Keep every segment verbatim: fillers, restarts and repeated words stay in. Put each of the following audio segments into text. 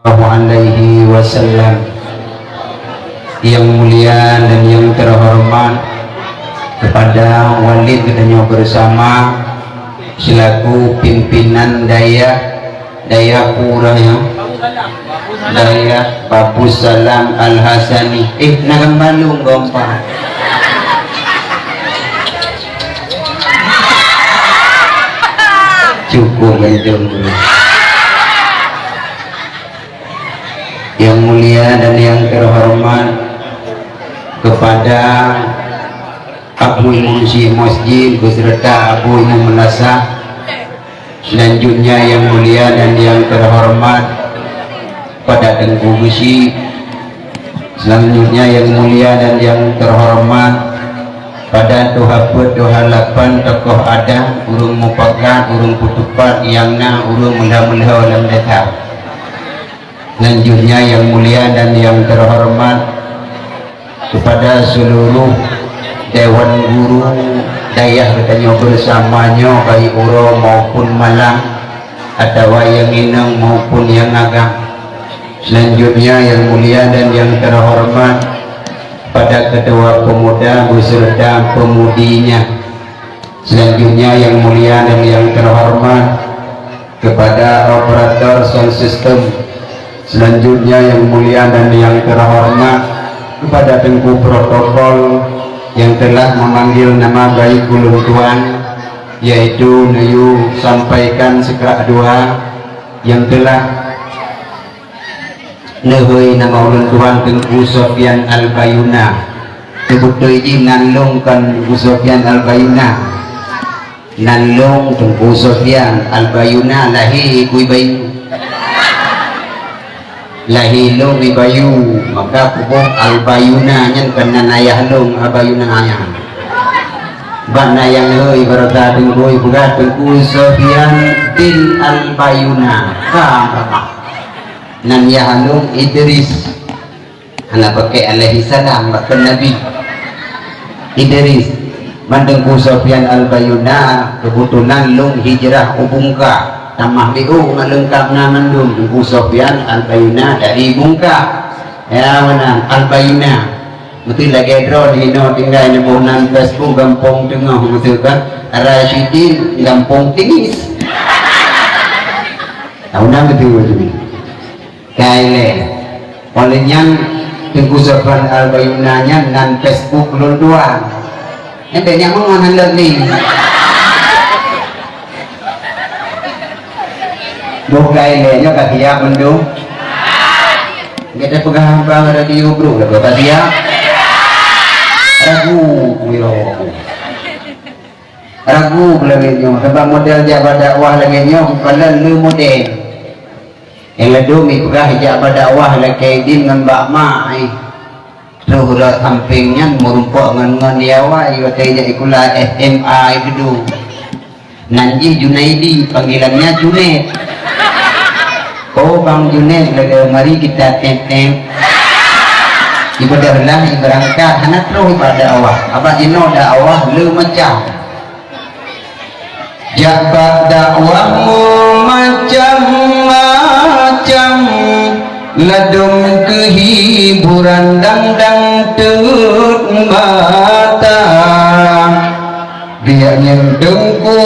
Alaihi Wasallam. Yang mulia dan yang terhormat kepada walid geutanyoe bersama selaku pimpinan dayah, dayah pura ya, dayah Babussalam Al-Hasani. Eh, na gambar lôn gompa. Cukup mantong. Yang mulia dan yang terhormat kepada Abu Imum Syekh Masjid beserta Abu Imum Meunasah. Selanjutnya yang mulia dan yang terhormat pada Teungku Geuchik. Selanjutnya yang mulia dan yang terhormat pada tuha peuet, tuha lapan, tokoh adat, ureuëng mupakat, ureuëng peutupat nyang na ureuëng meulhö-meulhö lam desa. Selanjutnya yang mulia dan yang terhormat kepada seluruh dewan guru dayah geutanyoe bersama nyoe, baik uroe maupun malam, atawa nyang inong maupun nyang agam. Selanjutnya yang mulia dan yang terhormat pada ketua pemuda beserta pemudinya. Selanjutnya yang mulia dan yang terhormat kepada operator sound system. Selanjutnya yang mulia dan yang terhormat kepada Teungku protokol yang telah memanggil nama baik ulôn tuan, yaitu neuyue sampaikan seukrak dua yang telah neuhôi nama ulôn tuan Teungku Sofyan Al-Bayuna. Teubeutôi jih nan lôn kon Teungku Sofyan Al-Bayuna. Nan lôn Teungku Sofyan Al-Bayuna lahé keu Bayu. Lahé lôn di Bayu, maka kuboh Al-Bayuna nyan kon nan ayah lôn Al-Bayuna nyan. Ban na nyang lhôi ibarat Teungku ipeugah Teungku Sofyan bin Al-Bayuna. Ka, ka, ka. Nan yah lôn Idris. Hana pakai alaihi salam bak kon Nabi. Idris, ban Teungku Sofyan Al-Bayuna, keubeutulan lôn hijrah u Bungka. Tamah B O ngon leungkab na mandum Teungku Sofyan Al-Bayuna dari Bungka. Ya, meunan Al-Bayuna. Meuteun lagée droe di inoe tinggai neuboh nan Facebook Gampông Teungoh meuteun kan. Rasyidin Gampông Tingis. Tahu na beutôi tu. Ka ilée. Óh lheueh nyan, Teungku Sofyan Al-Bayuna nyan nan Facebook lôn tuan. Ente nyang meungon han leuet ni. Boh ka ilée nyoe ka siap mandum. Gata peugah bang radio bro, ka siap. Ragu, wiro. Ragu lagée nyoe, sabab model jak bak dakwah lagée nyoe, bukan le model. Nyang ladôm ipeugah jak bak dakwah lakée idin ngon bak mak, eh. Troh rot sampéng nyan meurumpok ngon, ngon Yawa, watée jak sikula S M A i Geudong. Nan jih Junaidi, panggilannya Juned. Oh, Bang Juned, lagée mari kita tep-tep. Ibeudôh lah, ibeurangkat, hana troh bak dakwah. Abak jinoe dakwah le macam. Jak bak dakwah meumacam-macam, ladôm keuhiburan dan dangdut mata. Biak nyan teungku,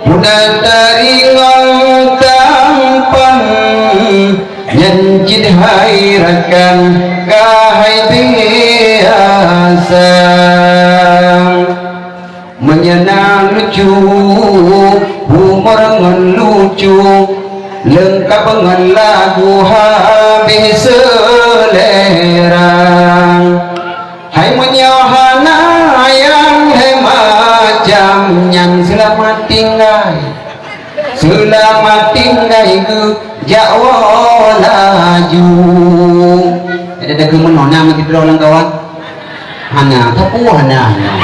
puna tari ngon tampan, nyan cit hai rakan, ka hai biasa. Meunyoe na lucu, humor ngon lucu, leungkab ngon lagu habéh seulera. Hai meunyoe hana nyang lhée macam nyan, seulamat tinggai. Seulamat tinggai geuh jak woe laju. Ada-ada keu meunoe na meusidroe lam kawan? Hana, sapeue hana, hana.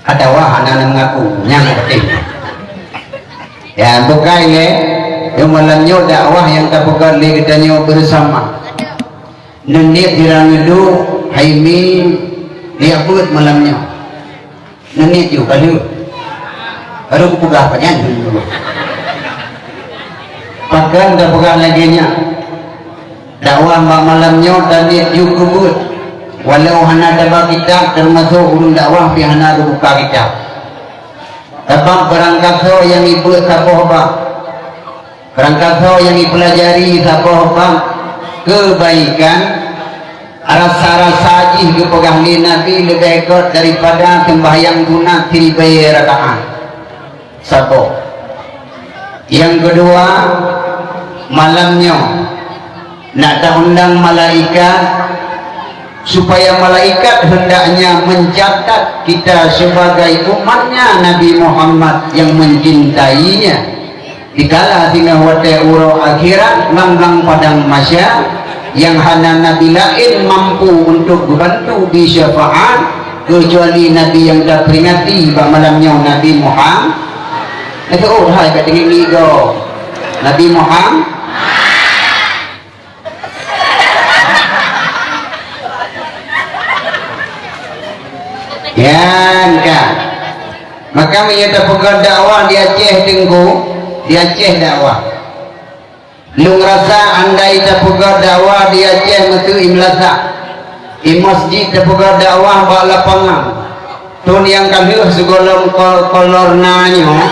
Atawa hana meungaku, nyan nyang penting. Ya, bukai lé, di malam nyoe dakwah nyang tapeugah lé geutanyoe bersama. Neuniet sira ngeudok, hai mi, liak beuet malam nyoe. Neuniet ju ka lheueh. Baru kupeugah pajan. Pakon tapeugah lagée nyan? Dakwah bak malam nyoe taniet ju keubeut, walau hana taba kitab, teumasok ureuëng dakwah pih hana geubuka kitab. Sabab barangkasoe nyang ibeuet saboh bab, barangkasoe nyang ipeulajari saboh bab keubaikan, rasa-rasa jih geupeugah lé Nabi leubeh gét daripada seumbahyang sunat siribée rakaat. Saboh. Nyang keudua, malam nyoe nak taundang malaikat, supaya malaikat hendaknya mencatat kita sebagai umatnya Nabi Muhammad yang mencintainya. Dikala singoh watée uroe akhirat lam blang padang mahsyar, nyang hana nabi laén mampu untuk geubantu bri syafaat, keucuali nabi nyang taperingati bak malam nyoe, Nabi Muham-, Nabi Muhammad. Hai ka teungieng ngigo. Nabi Muham-, Nyan ka. Maka meunyoe tapeugét dakwah di Aceh, Teungku, di Aceh dakwah. Lôn rasa andai tapeugét dakwah di Aceh, meuteuk i Meulasak, i masjid tapeugét dakwah bak lapangan. Thon nyang ka lheueh sigohlom ko-, kolor na nyoe.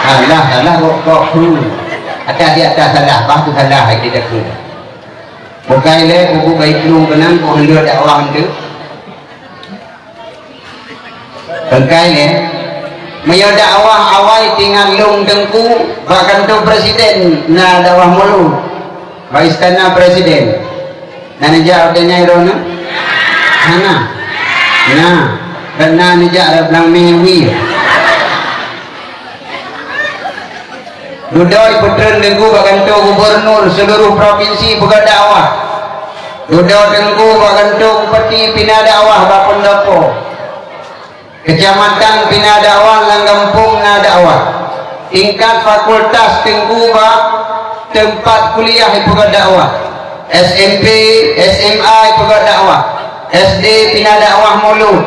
Alah, alah, kok, kok, hmm. Atas di atas salah, bah tu salah, hai kita tu. Bukai lé, buku baik lôn keunan, kok hana dakwah tu. Bukai lé. Meunyoe dakwah awai tingat lôn Teungku, bak kantô presiden na dakwah mulod. Bak istana presiden. Na neujak watée nyan droeneuh? Hana. Na. Dan na neujak lam blang mé wie. Dudoe peutreun Teungku bak kantô gubernur seluruh provinsi peugah dakwah. Dudoe Teungku bak kantô bupati pih na dakwah bak pendopo. Kecamatan pih na dakwah, lam gampông na dakwah. Tingkat fakultas Teungku bak teumpat kuliah ipeugah dakwah. S M P, S M A ipeugah dakwah. S D pih na dakwah mulod.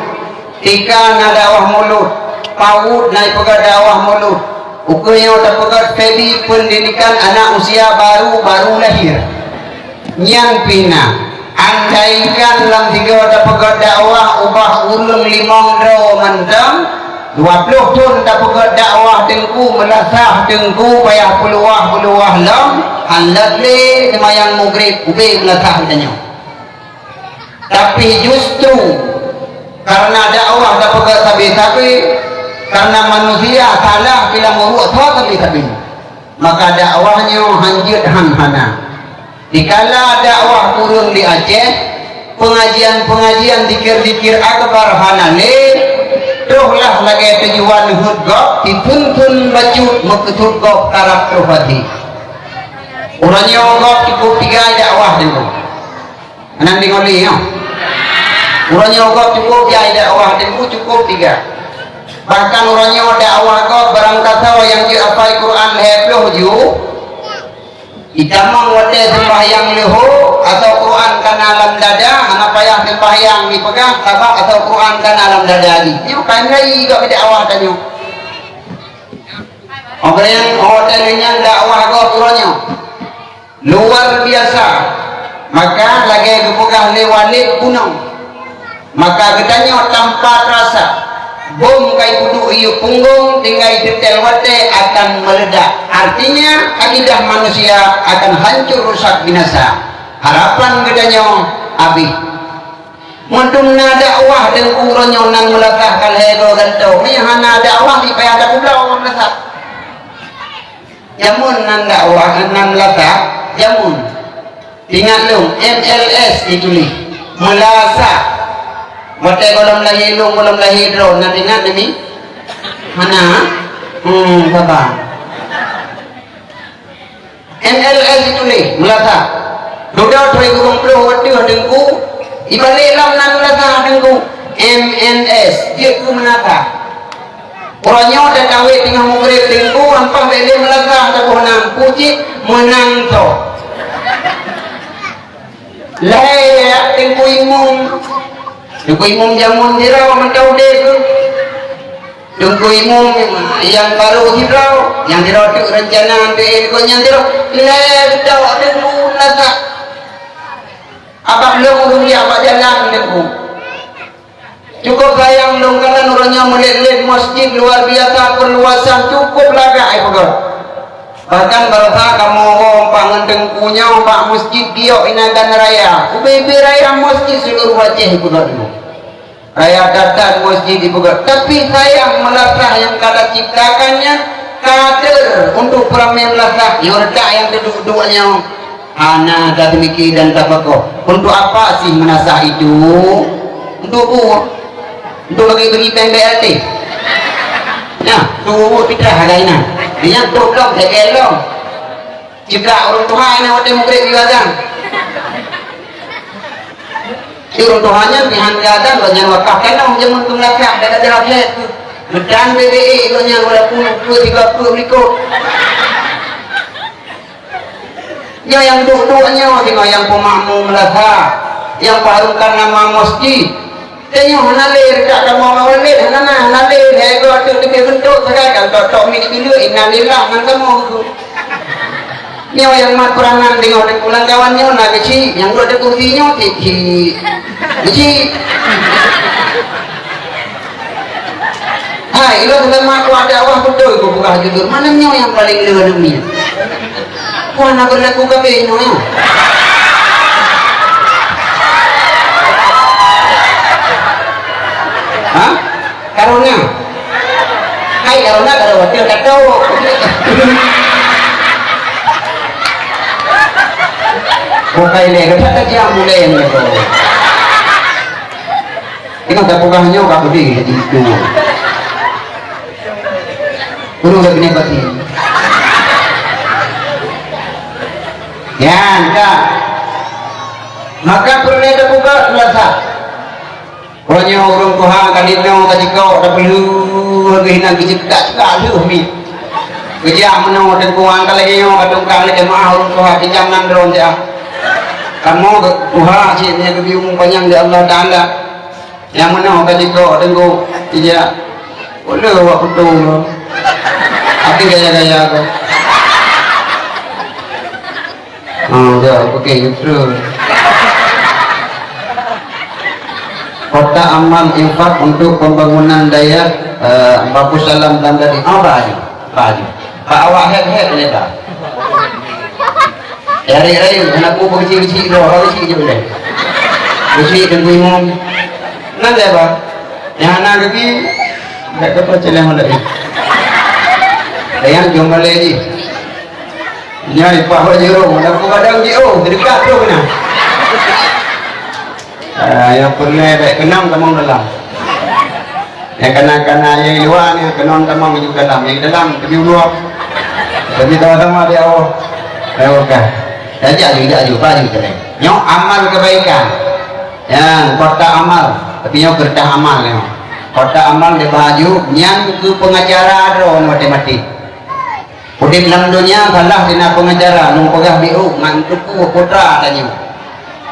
T K na dakwah mulod. PAUD na ipeugah dakwah mulod. Ukeue nyoe tapeugah fedi pendidikan anak usia baru, baru lahir. Nyan pih na. Andaikan lam tiga tapeugét dakwah ubak ureuëng limong droe mantong, dua ploh thon tapeugét dakwah Teungku, meulasah Teungku payah peuluwah-peuluwah lom, hán lheueh lé seumayang Maghrib ubé meulasah geutanyoe. Tapi justru kareuna dakwah tapeugét sabe-sabe, kareuna manusia salah pih lam uruek soe sabe-sabe. Maka dakwah nyoe hanjeuet han hana. Dikala dakwah kureueng di Aceh, peungajian-peungajian zikir-zikir akbar hana lé, troh lah lagée tujuan heuet gob, siphon-phon bacut meukeusut gob karab troh até. Uroe nyoe gob cukup tigai dakwah nyoe. Hana deungoe lé nyoe. Uroe nyoe gob cukup jai dakwah Teungku, cukup tiga. Bahkan uroe nyoe dakwah gob barangkasoe nyang jeuet hafai Quran lhée ploh ju, itamong watée seumbahyang leuho, asoe Quran ka na lam dada, hana payah seumbahyang jipeugah, sabab asoe Quran ka na lam dada jih. Nyoe ka nyan gob dakwah tanyoe. Obréng watée nyan dakwah gob uroe nyoe. Luar biasa. Maka lagée geupeugah lé Walid Bunong, maka geutanyoe tampa teurasa bom ka ipeuduek i punggong, tinggai teutel watée akan meuledak. Artinya, akidah manusia akan hancur rusak binasa. Harapan geutanyoe habéh. Meudum na dakwah Teungku uroe nyoe nan meulasah ka lhée goe gantoe. Meunyoe hana dakwah, jipayah tapubloe meulasah. Jameun nan dakwah, nan meulasah, jameun. Ingat lôn, M L S jituléh. Meulasah. Watée gohlom lahé lôn, gohlom lahé droe, na teuingat nami? Hana? Hmm, saba. M L S jituléh, meulasah. Dudoe trok i gurong ploh watée Teungku, ibalek lam nan meulasah Teungku. M N S, jeuet keu meulasah. Uroe nyoe dan kawé teungoh mugreb Teungku, ampah bék lé meulasah taboh nan, pucit meunang soe. Lahé ya Teungku Imum. Teungku Imum jameun sira mantong udeb. Teungku Imum nyang barô sidroe, nyang sidroe teuk reuncana untuk ikot nyang sidroe, lhèe sidroe teungku masak. Abak lôn ureueng jak bak jalan teungku. Cukup sayang lôn kalon uroe nyoe meulét-lét masjid luar biasa, keuluasan cukup lagak, ai peugah. Bahkan barosa kamoe woe bak ngon teungku nyoe bak masjid giok inan dan raya. Ubé-ubé raya masjid seluruh Aceh, ai peugah dulu. Raya Datan masjid, ai peugah. Tapi sayang, meulasah nyang ka taciptakan nyan ka deuh untuk peuramé meulasah. Nyoe reutak nyang teuduek-duek nyoe. Hana tateumiki dan tapakoh, untuk apa sih meunasah itu? Untuk buet? Untuk bagi-bagi péng B L T? Nyan, tuwoe pitrah agak inan. Nyan trok lom, segel lom. Cegak ureueng tuha nyan watèe mugreb jiazan. Di ureueng tuha nyan pih han jiazan, lôn nyan wakaf tanoh jameun keu meulakah, dak dak jeuet. Meudan B B E lôn nyan walaupun dua tiga puluh likot. Nyoe nyang duek-duek nyoe singoh nyang peumakmu meulasah, nyang peuharumkan nama masjid. Tanyoe hana lé, dekat kamoe ngon Walid, hana na, hana lé, lhèe goe teuk leubeh beuntuk sagai, kan tok-tok mi dikeue, innalillah ngon kamoe tu. Nyoe nyang mat peuranan deungon deungon kawan nyoe na keuchik, nyang duek di kursi nyoe cik-cik. Keuchik. Hai, ilôn seulama kuat dakwah beutôi kupeugah jujur. Malam nyoe nyang paleng le aneuk miet. Kuah na beulaku kabeh nyoe. Ha? Karuna. Hai, karuna, karuna, watèe ka tho. Bukai lé, ka that tajam mulai nyoe. Ingat tapeugah nyoe ka peudeh jadi itu. Ureueng dah kena bati. Nyan ka. Maka peureulèe tabuka meulasa. Uroe nyoe ureueng tuha ka dinoe ka jikok tapeulheueh geuh inan geucebta-cebta lheueh miet. Geujak meunoe teungku, ka lagèe nyoe ka tungkang lé jeumaáh ureueng tuha pijam nan droe siat. Kamoe tuha cit nyang geubri umu panyang lé Allah Taala. Nyang meunoe ka jikok teungku, ija. Ulèe awak putong tu. Tapi gaya-gaya tu. Oh, dah, okey, betul. Kotak amal infak untuk pembangunan dayah, eh, Bapu Salam dan tadi. Oh, baju, baju. Pak awak hek-hek lebar. Dari rayu, anak buku kecil-kecil tu, orang kecil je boleh. Kecil dan bingung. Nan lebar. Yang anak lagi, tak dapat celah malam ni. Yang jom balik lagi. Nyan ipah bak jurong, dah aku kadang di oh, dekat tu kena. Ah, yang pernah dek kenang tamong dalam. Yang kana-kana yang luar ni kenang tamong ju dalam, yang dalam pergi luar. Tapi sama-sama di awak. Ayo kan. Dah jaju, jaju, baju kena. Nyok amal kebaikan. Ya, kotak amal. Tapi nyok kertas amal nyok. Kotak amal di baju, nyan ke pengacara droe mati-mati. Udép lam donya salah sina pengacara, lôn peugah B O ngon teungku putra tanyoe.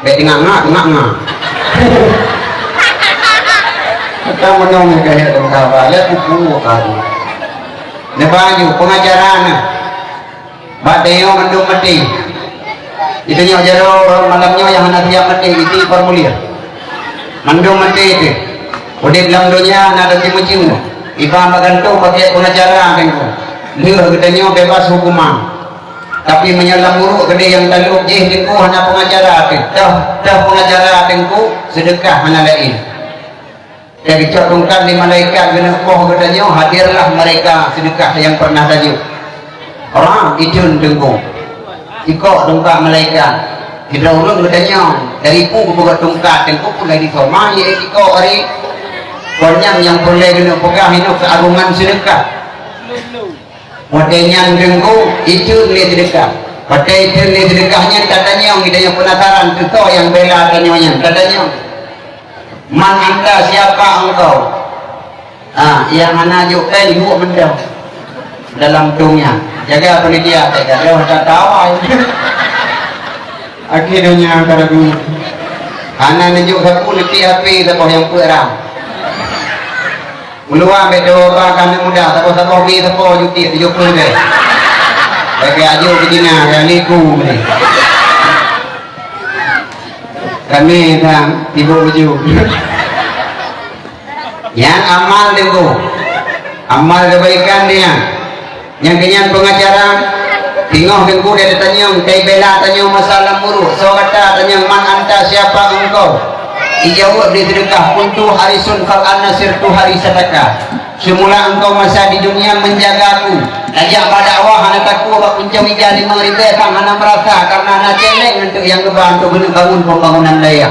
Bèk teungak ngak, teungak ngak. Ka meunong ka hèk lôn ka ba, lé teungku ka tu. Neuba ju pengacara na. Bak tanyoe mandum maté. Di tanyoe jaroe malam nyoe nyang hana siap maté, isi formulir. Mandum maté teuh. Udép lam donya na teuh meucue. Iba bak gantoe pakai pengacara teungku. Lheueh geutanyoe bebas hukuman. Tapi meunyoe lam uruek keudeh nyang talop jih teungku hana pengacara teuh. Toh, toh pengacara teungku, seudeukah hana laén. Dan dicok tungkat lé malaikat geuneuk poh geutanyoe, hadirlah mereka seudeukah nyang pernah tajok. Orang icun teungku. Ikok tungkat malaikat. Sidroe ureueng geutanyoe, dari pu geupeugah tungkat, teungku pun lagi somah, ya ikok hari. Kon nyang nyang peureulèe geuneuk peugah inok keuagongan seudeukah. Watèe nyan teungku, icun lé seudeukah. Watèe icun lé seudeukah nyan, tatanyong, geutanyoe penasaran, teusoe nyang bela tanyoe nyan, tatanyong. Man anta, siapa engkau? Ah, nyang hana jok péng, jok mantong. Dalam dong nyan. Jaga panitia, tak ada kata awai. Akhé donya ka lagu. Hana neujok sapeue, neuti H P saboh nyang peuet ram. Meuluwa bèk dua ba ka aneuk muda, saboh-saboh mi sapo juti tujoh ploh deh. Bagi aju ke Cina, yang liku ni. Kami dah tiba uju. Nyan amal Teungku. Amal kebaikan nyan. Nyang keunyan pengacara, teungoh Teungku dari tanyong, kai bela tanyong masa lam uruek. Soe gata tanyong, "Man anta, siapa engkau?" Ijaweueb di seudeukah, "Kuntu harisun fal ana sirtu harisataka." Seumula engkau masa di dunia menjagaku. Tajak bak dakwah hana takue bak puncong ija limong ribèe sang hana meurasa, karena na cèlèng untuk nyang geuba untuk geuneuk bangun pembangunan dayah.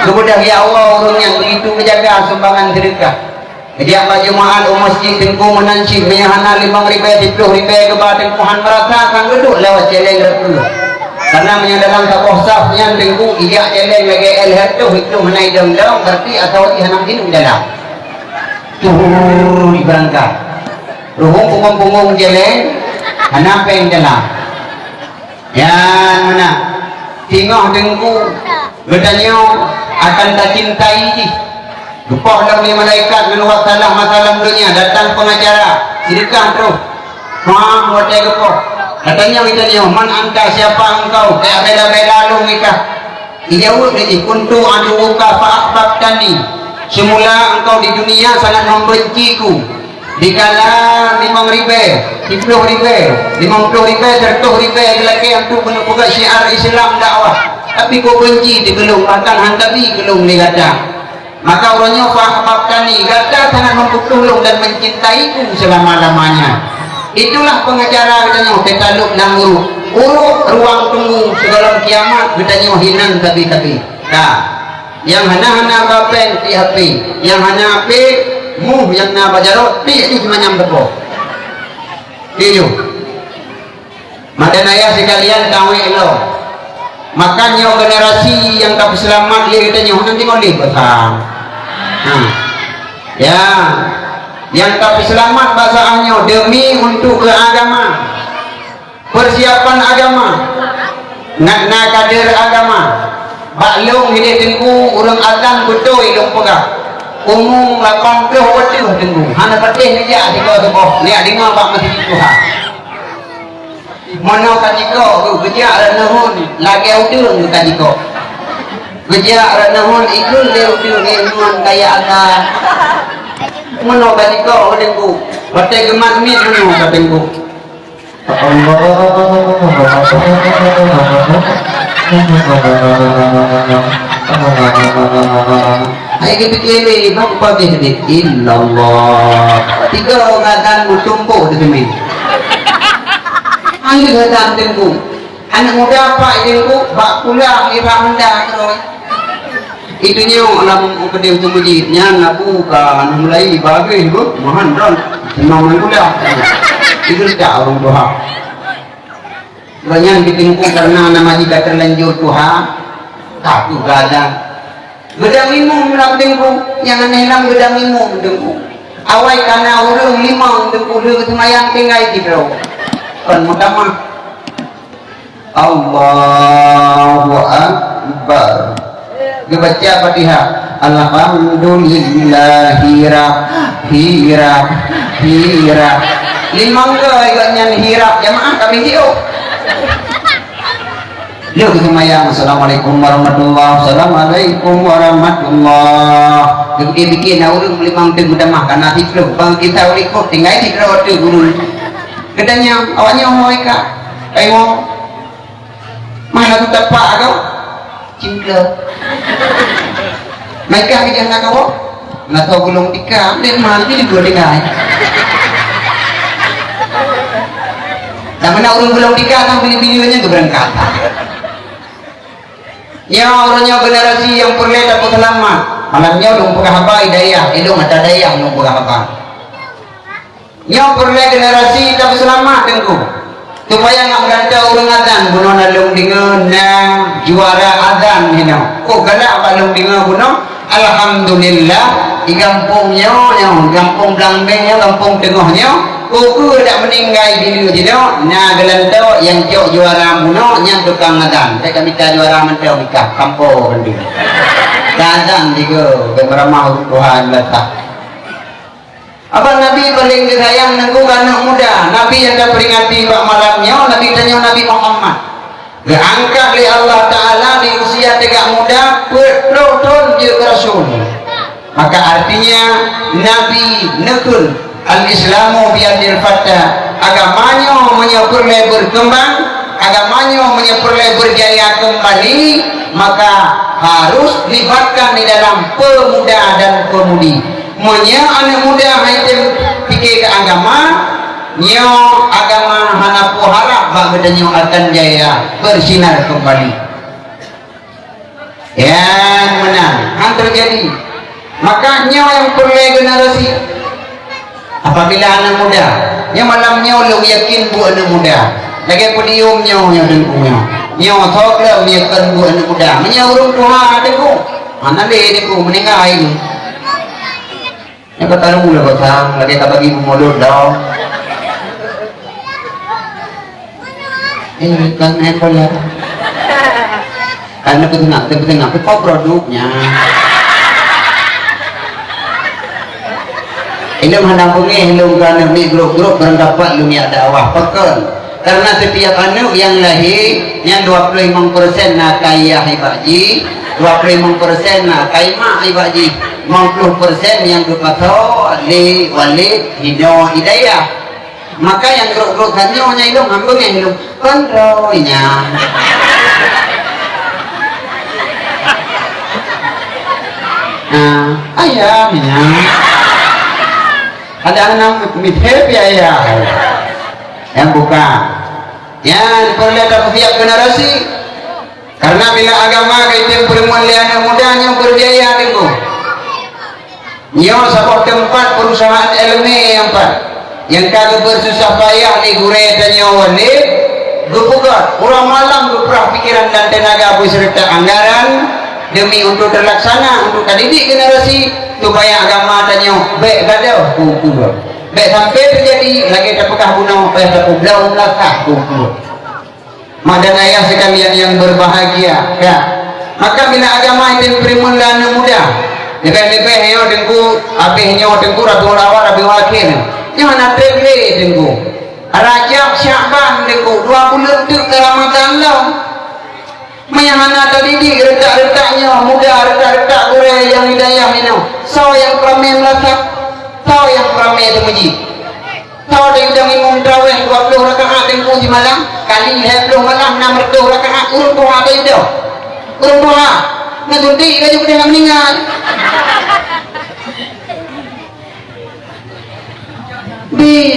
Geubeudôh, ya Allah, ureueng nyang beugitu geujaga sumbangan seudeukah. Geujak bak Jumaat u masjid Teungku meunan cit, meunyoe hana limong ribèe, siploh ribèe geuba Teungku, han meurasa sang geuduek lewat cèlèng rot peue. Karena meunyoe dalam saboh saf nyan Teungku, ijak cèlèng lagèe L seratus itu hana idong-dong, berarti asoe jih hana meusineuk dalam. Tuh, dibeurangkat. Ruhueng punggong-punggong cèlèng, hana péng dalam. Nyan meunan. Teungoh Teungku, geutanyoe akan tacintai jih. Geupoh lom lé malaikat ngon awak salah masa lam donya, datang pengacara, seudeukah troh. Hah, watèe geupoh. Geutanyoe, geutanyoe, "Man anta, siapa engkau?" Tajak bela-bela lôn mita. Ijaweueb lé jih, "Kuntu aduwwuka fa ahbabtani." Seumula engkau di dunia sangat membenciku. Dikala limong ribèe, siploh ribèe, limong ploh ribèe, seratus ribèe geulakèe untuk keuneuk peugah syiar Islam dakwah. Tapi kau benci di keu lôn, bahkan han tabi keu lôn lé gata. Maka uroe nyoe fa ahbabtani, gata sangat membutuh lôn dan mencintaiku selama-lamanya. Itulah pengacara geutanyoe teutalok lam uruek. Uruek ruang tunggu sigohlom kiamat geutanyoe hinan sabe-sabe. Ka. Nyang hana-hana ba péng, tiek H P. Nyang hana H P, muh nyang na bak jaroe, tiek jih manyam teupo. Tiek jih. Madan ayah sikalian, tawék lom. Maka nyoe generasi nyang tapeuseulamat lé geutanyoe, nanti ngon lé basa. Ha. Ya. Nyang tapeuseulamat basa nyoe demi untuk keu agama. Persiapan agama, ngat na kader agama. Bak lôn hidéh Teungku, ureueng azan beutôi lôn peugah. Umu lapan ploh watèe Teungku, hana patéh neujak sikoe-sikoe, neujak deungö bak meuseujid tuha. Meunoe ka jikok, geujak rot neuhon, lagèe udeueng ka jikok. Geujak rot neuhon, ikheun lé udeueng, "Eh, ngon kaya agam." Meunoe ka jikok, Teungku. Watèe geumat miet meunoe ka Teungku. Allah. Hai geupike lé, bak pageh deh. Illallah. Tiga orang azan meutumpôk di sini. Hai azan Teungku. Aneuk muda apa Teungku? Bak pulang di Honda terus. Itu nyoe lam keudéh tu meuji. Nyan aku ka anu mulai bagéh tu, mahan dah. Senang main bola. Itu dah orang tuha. Banyak di Teungku karena nama jika terlanjur tuha, tak tu gagal. Geudang imum lam Teungku, nyang aneh lam geudang imum Teungku. Awai kana ureueng limong Teungku lheueh seumayang tinggai sidroe. Kon meutamah. Allahu Akbar. Geubaca Fatihah. Alhamdulillahirab-, hirab-, hirab. Limong kali gobnyan hirab, jamaah kami hiup. Lheueh geuseumayang, "Assalamualaikum warahmatullah, assalamualaikum warahmatullah." Geupikir-pikir, na ureueng limong teuk meutamah, kana siploh, bang kita ulikot, tinggai sidroe teuk guru. Geutanyong, "Awak nyoe mereka?" "Taiwoe." "Mana tu tepak tu?" "Cingklek." "Mereka ke jangan kau?" "Nggak tahu gulung tika, dia mana ni dua dengar." Dan mana ureueng gulung tika, kan bili-bilinya tu berangkat. Nyoe uroe nyoe generasi nyang peureulée tapeuseulamat. Malam nyoe lôn peugah haba di dayah, ilong ata dayah lôn peugah haba. Nyoe peureulée generasi tapeuseulamat Teungku. Supaya ngat meugantoe ureueng azan, bunoe na lôn deungoe na juara azan hinoe. Oh, galak bak lôn deungoe bunoe. Alhamdulillah, di gampông nyoe, nyoe, gampông Blang Beng nyoe, gampông teungoh nyoe, ukeue dak meuninggai di lheueh jinoe, na geulantoe nyang cok juara bunoe nyan tukang azan. Bèk ka mita juara mantong mita, kampo bandum. Ka azan sigoe, bèk meuramah ureueng tuha nyang latah. Abang Nabi paléng geusayang Teungku keu aneuk muda. Nabi nyang taperingati bak malam nyoe, Nabi tanyoe Nabi Muhammad. Geuangkat lé Allah Taala di usia teuga muda, peuet ploh thon jeuet keu rasul. Maka artinya Nabi neukheun, "Al-Islamu biyadil fata." Agama nyoe meunyoe peureulée beukeumbang, agama nyoe meunyoe peureulée beujaya keumbali, maka harus libatkan di dalam pemuda dan pemudi. Meunyoe aneuk muda hai tem pike keu agama, nyoe agama hana peue harab bak geutanyoe akan jaya beusinar keumbali. Nyan meunan han teujadi. Maka nyoe nyang peureulée generasi. Apabila aneuk muda, nyoe malam nyoe lôn yakin buet aneuk muda. Lagée podium nyoe, nyoe Teungku nyoe. Nyoe sok lom nyoe kon buet aneuk muda. Meunyoe ureuëng tuha Teungku, hana lé Teungku meuninggai nyoe. Nyoe ka talu lah kota, lagée ka bagi meumulot dong. Eh, kan main bola. Kan nak tengah, tengah, tengah. Kok produknya? Ilong hana bungeh, ilong ka aneuk miet grup-grup, barang dapat lôn jak dakwah. Pakon? Karena setiap aneuk nyang lahé, nyan dua puluh limong persen na ka ayah ibak jih, dua puluh limong persen na ka imak ibak jih, limong puluh persen nyang geupasoe lé Walid hinoe i dayah. Maka nyang grup-grup tanyoe nyan ilong han beungeh ilong, "Kon droe nyan?" Nah, ayah nyan. Ada aneuk miet pih ayah. Nyang bukan. Nyan peureulée tapeusiab generasi. Karena bila agama ka item peureumeun lé aneuk muda nyang beujaya Teungku. Nyoe saboh teumpat perusahaan ileumé nyang pat, nyang ka geubeuet susah payah lé gurée tanyoe Walid, geupeugöt uroe malam geupeurah pikeran dan teunaga beuseureuta anggaran deumi untuk teulaksana untuk tadidik generasi supaya agama tanyoe bék gadôh keu ulôn. Bék sampai teujadi lagée tapeugah bunoe payah tapeubloe meulasah keu ulôn. Mak dan ayah sekalian yang berbahagia, ya. Maka bila agama itu diterima oleh anak muda, leubeh-leubeh nyoe Teungku, habéh nyoe Teungku Rabiul Awal, Rabiul Akhir. Nyoe hana treb lé Teungku. Rajab, Syakban Teungku, dua buleuen teuk keu Ramadan lom. Meunyo hana tadidik reutak-reutak nyoe, muda reutak-reutak gurée nyang hidayah inoe, soe nyang peuramé meulasah? Soe nyang peuramé teumeuji? Soe tayue dong imum traweh dua ploh rakaat Teungku simalam, kali lhée ploh malam nam reutôh rakaat, ureuëng tuha tayue dong. Ureuëng tuha, neusuntik laju keudeh lam meuninggai. Bit.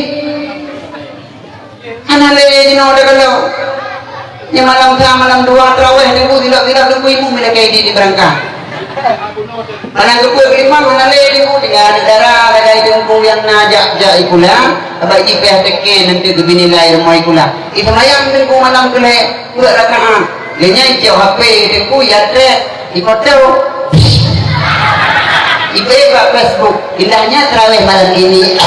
Hana lé jinoe teukeulok. Nyang malam sa, malam dua traweh Teungku, silap-silap Teungku imum ilakée di, di beurangkat. Hana geupeuet imam, hana lé Teungku, tinggai aneuk dara lagée Teungku nyang na jak, jak sikula, sabab jih payah teuke nanti geubinilai rumoh sikula. Iseumayang Teungku malam keu lhée, peuet rakaat. Lheueh nyan icok H P Teungku, itrek, ifoto. Ibée bak Facebook, indahnya tarawih malam ini.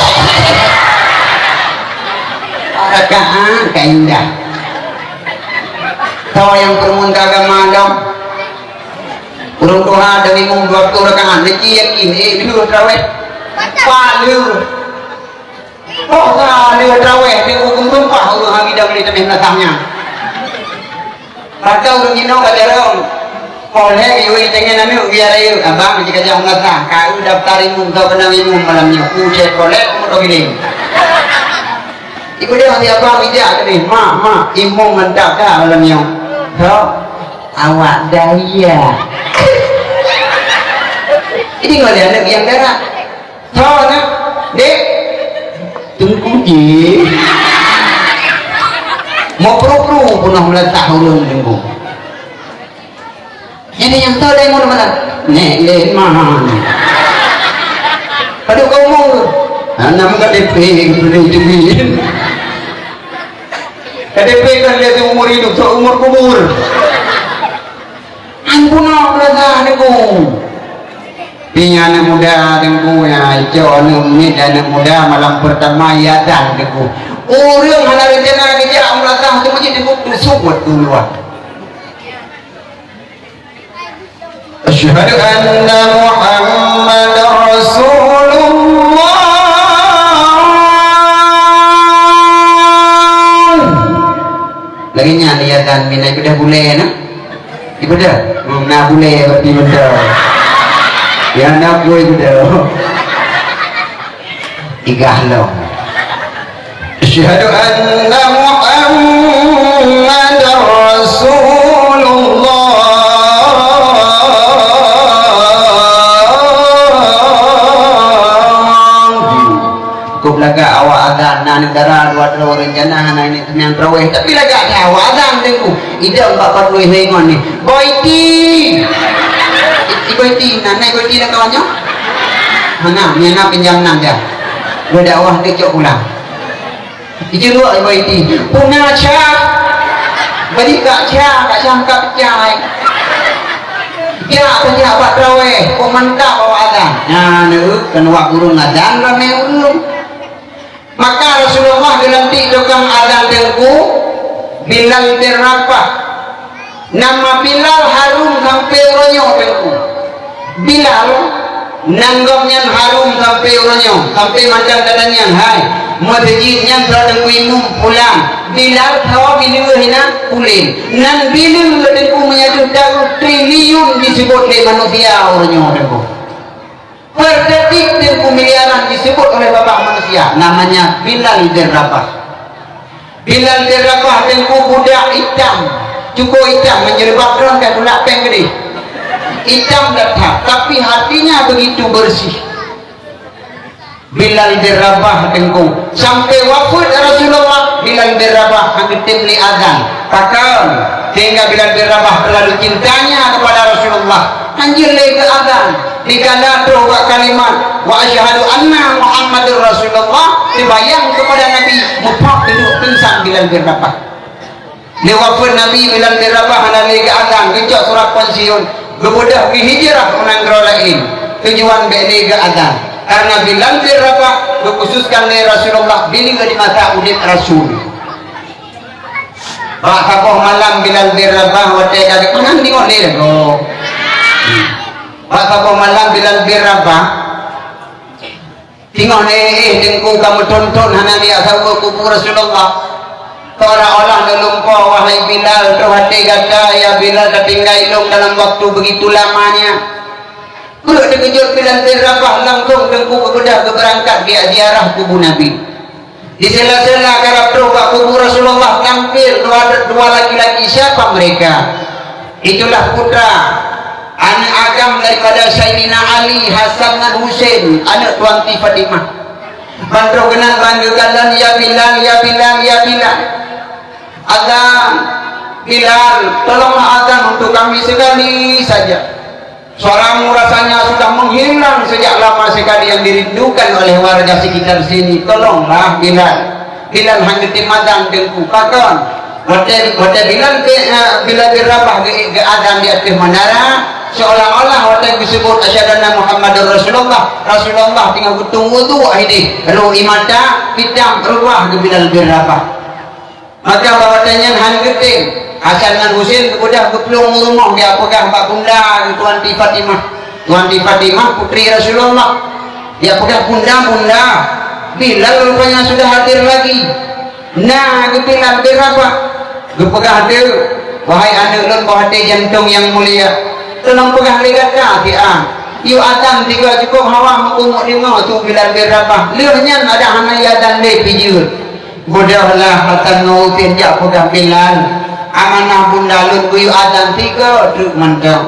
Rakaat ka indah. Soe nyang peurumun keu agama lom? Ureuëng tuha dan imum dua ploh rakaat, neuci yakin, eh, lheueh tarawih. Pat lheueh. Oh, ka lheueh traweh, di huköm tumpah ureuëng hagi dong di teumeh meunasah nyan. Maka ureuëng jinoe ka jarong. Polhek yue tengen aneuk biar ayu, abang jika jam meunasah, ka eu daftar imum, tau keunong imum malam nyoe. Ucet polhek, umur dua giling. Ibu dia mati abang bijak tadi, "Mak, mak, imum mantap dah malam nyoe." So, awak daya. Jadi ngoleh aneuk yang darah. Soe na? Dek? Teungku jih. Mau pru-pru peunoh meulatah ulôn Teungku. Jadi nyang soe dai ngon mana? Nek le man. Padub kau umur? Anam K T P boleh jadi. K T P kan dia umur hidup, so umur kubur. Ampun Allah, belasah Teungku. Pi nyan aneuk muda Teungku, ya, icok aneuk miet aneuk muda malam pertama ya dan Teungku. Ureuëng hana rencana geujak meulatah teumeuji Teungku, teusubot keuluwa. Asyhadu anna Muhammadar Rasulullah. Bulèe na? Ibeudôh? Hmm, na bulèe berarti beutôi. Ya, na bulèe ibeudôh. Igah lom. Asyhadu anna Muhammadar Rasulullah. Kok lagak awak azan, na aneuk dara dua droe rencana hana ingat seumbahyang tarawih, tapi lagak that awak azan, Teungku. Idong bak padum lhèe ngon ni. Boiti! I, i Boiti, na, na Boiti lam kawan nyoe? Hana, nyan na pinjam nan dia. Dua dakwah teucok pulang. Ijeuruak i Boiti. Puna cha. Bari kak cha, kak cha, kak cha. Jak saja bak tarawih, kok mantap awak azan. Nyan, eh, kan awak gurèe azan ramè ureueng. Maka Rasulullah geulantik tukang azan Teungku, Bilal bin Rabah. Nama Bilal harum sampoe uroe nyoe, Teungku. Bilal, nan gobnyan harum sampoe uroe nyoe, sampoe mantong gata nyan, hai, meuseujid nyan soe Teungku Imum? Pulan. Bilal sawa bileuh inan? Pulan. Nan bileuh Teungku meunyoe deuh triliun jiseubut lé manusia uroe nyoe, Teungku. Per detik Teungku miliaran disebut oleh babah manusia, namanya Bilal bin Rabah. Bilal bin Rabah Teungku budak itam, cuko itam, meunyeuleubat droe ka tulak péng geudeh. Itam that-that, tapi hatinya begitu bersih. Bilal bin Rabah Teungku, sampai wafat Rasulullah, Bilal bin Rabah hana geutem lé azan. Pakon? Sehingga Bilal bin Rabah terlalu cintanya kepada Rasulullah. Hanjeuet lé geuazan. Dikala troh bak kalimat, "Wa asyhadu anna Muhammadur Rasulullah," teubayang kepada Nabi, muphom dudoe pingsan Bilal bin Rabah. Lé wafat Nabi, Bilal bin Rabah hana lé geuazan, geucok surat pensiun, geubeudôh geuhijrah u nanggroe laén. Tujuan bèk lé geuazan. Karena Bilal bin Rabah geukhususkan lé Rasulullah bileuh di masa udép Rasul. Bak saboh malam Bilal bin Rabah watèe ka geupeugah deungon lé lagoe. Bak saboh malam Bilal bin Rabah singoh na éh Teungku ka meuthon-thon hana jijak saweue kubu Rasulullah. Seolah-olah neulumpoe, "Wahai Bilal, troh até gata, ya Bilal, tatinggai lôn dalam waktu begitu lamanya." Peuet teukeujot Bilal bin Rabah, langsung Teungku geubeudôh geubeurangkat geuziarah kubu Nabi. Di sela-sela karab troh bak kubu Rasulullah, tampil dua, dua laki-laki. Siapa mereka? Itulah putra, aneuk agam daripada Saidina Ali, Hasan ngon Husein, aneuk Tuanti Fatimah. Ban troh keunan ban geukalon, "Ya Bilal, ya Bilal, ya Bilal. Azan, Bilal, tolonglah azan untuk kami sekali saja. Suaramu rasanya sudah menghilang sejak lama sekali yang dirindukan oleh warga sekitar sini. Tolonglah, Bilal." Bilal han geutem azan Teungku. Pakon? Watèe, watèe Bilal, eh, Bilal bin Rabah geu-, geuazan di ateueh menara, seolah-olah watèe geuseubut, "Asyhadu anna Muhammadar Rasulullah," Rasulullah teungoh geutueng wudhu, akhé deh, rô ie mata, itam, reubah geuh Bilal bin Rabah. Maka bak watèe nyan han geutem, Hasan ngon Husein geubeudôh geuplueng u rumoh, geupeugah bak bunda geuh Tuanti Fatimah. Tuanti Fatimah, putri Rasulullah. Geupeugah, "Bunda, bunda, Bilal rupanya sudah hadir lagi." Na geuh Bilal bin Rabah. Geupeugah, "Deuh, wahai aneuk lôn boh até jantong nyang mulia, tolong peugah lé gata siat, yue azan sigoe, cukôp hawa meuteumèe deungoe su Bilal bin Rabah. Lheueh nyan adak hana yue azan lé pih jeuet." Beudôhlah Hasan ngon Husein jak peugah Bilal, "Amanah bunda lôn geuyue azan sigoe treuk mantong.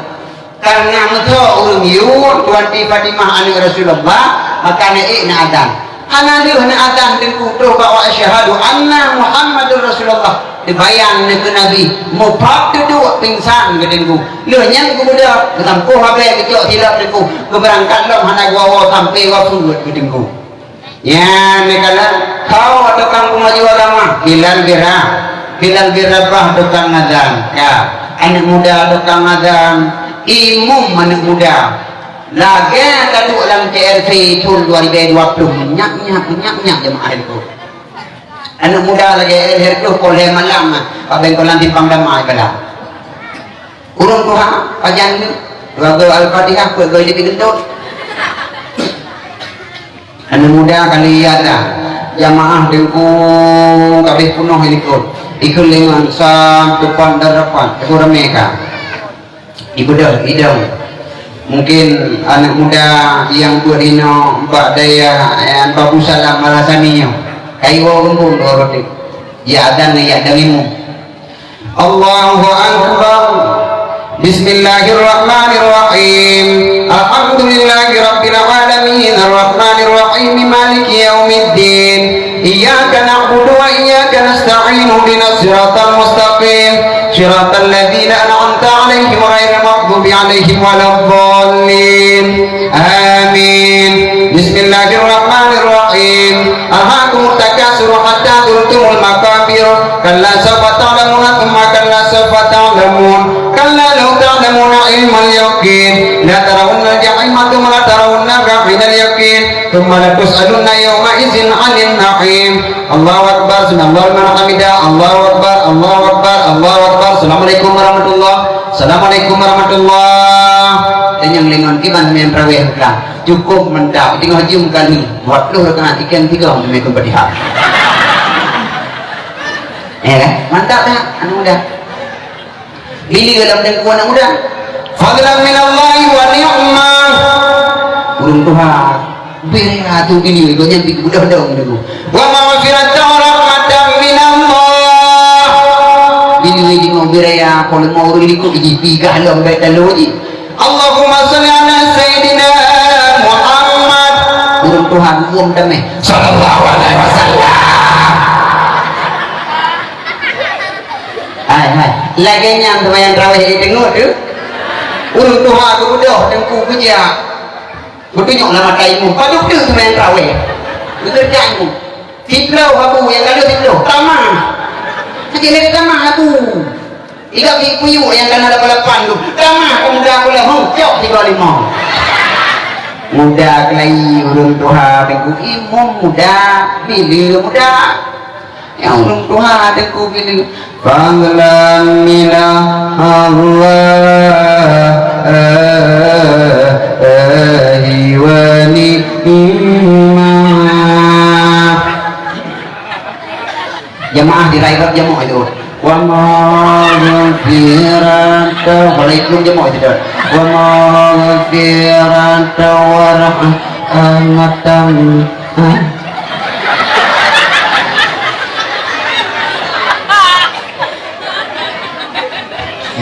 Karena meusoe ureueng yue, Tuanti Fatimah aneuk Rasulullah, maka na ék na azan. Hana lheueh na azan Teungku troh bak wa asyhadu anna Muhammadur Rasulullah." Teubayang na keu Nabi, muphom dudoe pingsan geuh Teungku. Lheueh nyan geubeudôh, geusampôh abèe geucok silop Teungku, geubeurangkat lom hana geuwoe-woe sampoe wafeuet geuh Teungku. Nyan neukalon, "Soe tukang peumaju agama?" "Bilal bin Ra-, Bilal bin Rabah tukang azan." Ya, aneuk muda tukang azan, imum aneuk muda. Lagèe ka duek lam K R C thôn dua ribèe dua ploh, nyak-nyak, nyak-nyak jeumaáh Teungku. Aneuk muda lagèe lhèe reutôh poh lhèe malam, ka bengkolan simpang damai bala. Ureueng tuha, pajan nyoe, dua goe Al-Fatihah, peuet goe jeuet digeuntot. Aneuk muda kali iya dah, jamaah Teungku ka abéh peunoh likot. Ikheun lé ngon sam tupan dan rapan, ikheun ramé ka. Ibeudôh idong. Mungkin aneuk muda nyang buet inoe bak dayah, eh, Babu Salam Alasani nyoe. Ka iwoe geumbong dua roti. Ya adan, ya dang imum. Allahu Akbar. Bismillahirrahmanirrahim. Alhamdulillahirabbil alamin. Arrahmanirrahim. Maliki yaumiddin. Iyyaka na'budu wa iyyaka nasta'in. Ihdinas siratal mustaqim. Siratal ladzina an'amta 'alaihim ghairil maghdubi 'alaihim waladdallin. Amin. Bismillahirrahmanirrahim. Alhaakumut takatsur hatta zurtumul maqabir. Kalla sawfa ta'lamuna tsumma kalla sawfa ta'lamun. Kalla law ta'lamuna 'ilmal yaqin. La tarawunnal jahima tsumma la tarawunnaha 'ainal yaqin. Tsumma la tus'alunna yauma idzin 'anin na'im. Allahu Akbar, sami'allahu liman hamidah. Allahu Akbar, Allahu Akbar, Allahu Akbar. Assalamualaikum warahmatullah. Assalamualaikum warahmatullah. Dan nyang lé ngon kiban meu'en traweh ka. Cukup mantap. Teungoh jeuem kali. Buat puluh rakaat ikan tiga untuk mengikut Fatihah. Ya kan? Mantap tak? Aneuk muda. Bili lam teungku aneuk muda. Fadlan minallahi wa ni'mah. Ureueng tuha. Beri atu bili, gobnyan beudoh dong dulu. Wa maghfiratan wa rahmatan minallah. Bili di mau beri apa, lima ureueng likot di tiga lom baik lalu ji. Allahumma shalli ala Sayyidina Muhammad. Ureueng tuha umum damai. Sallallahu alaihi wasallam. Hai, hai. Lagèe nyan seumayang tarawih di teungoh tu. Ureueng tuha geubeudôh teungku keujak. Geutunyok lam mata imum. Padub tu seumayang tarawih. Geukeureuja imum. Siploh abu nyang ka lheueh siploh. Tamah. Sakét lé tamah abu. Tiga biji kuyuk nyang ka na lapan-lapan tu. Tamah pemuda pula, hong, cok tiga lima. Muda kelai ureueng tuha teungku imum muda, bili muda. Nyang ureueng tuha teungku bili. Fadlan minallahi wa ni'mah. Jamaah di Rairot jamoe itu. Wa maghfiratan. Waalaikum jamoe itu dah. Wa maghfiratan wa rahmatan.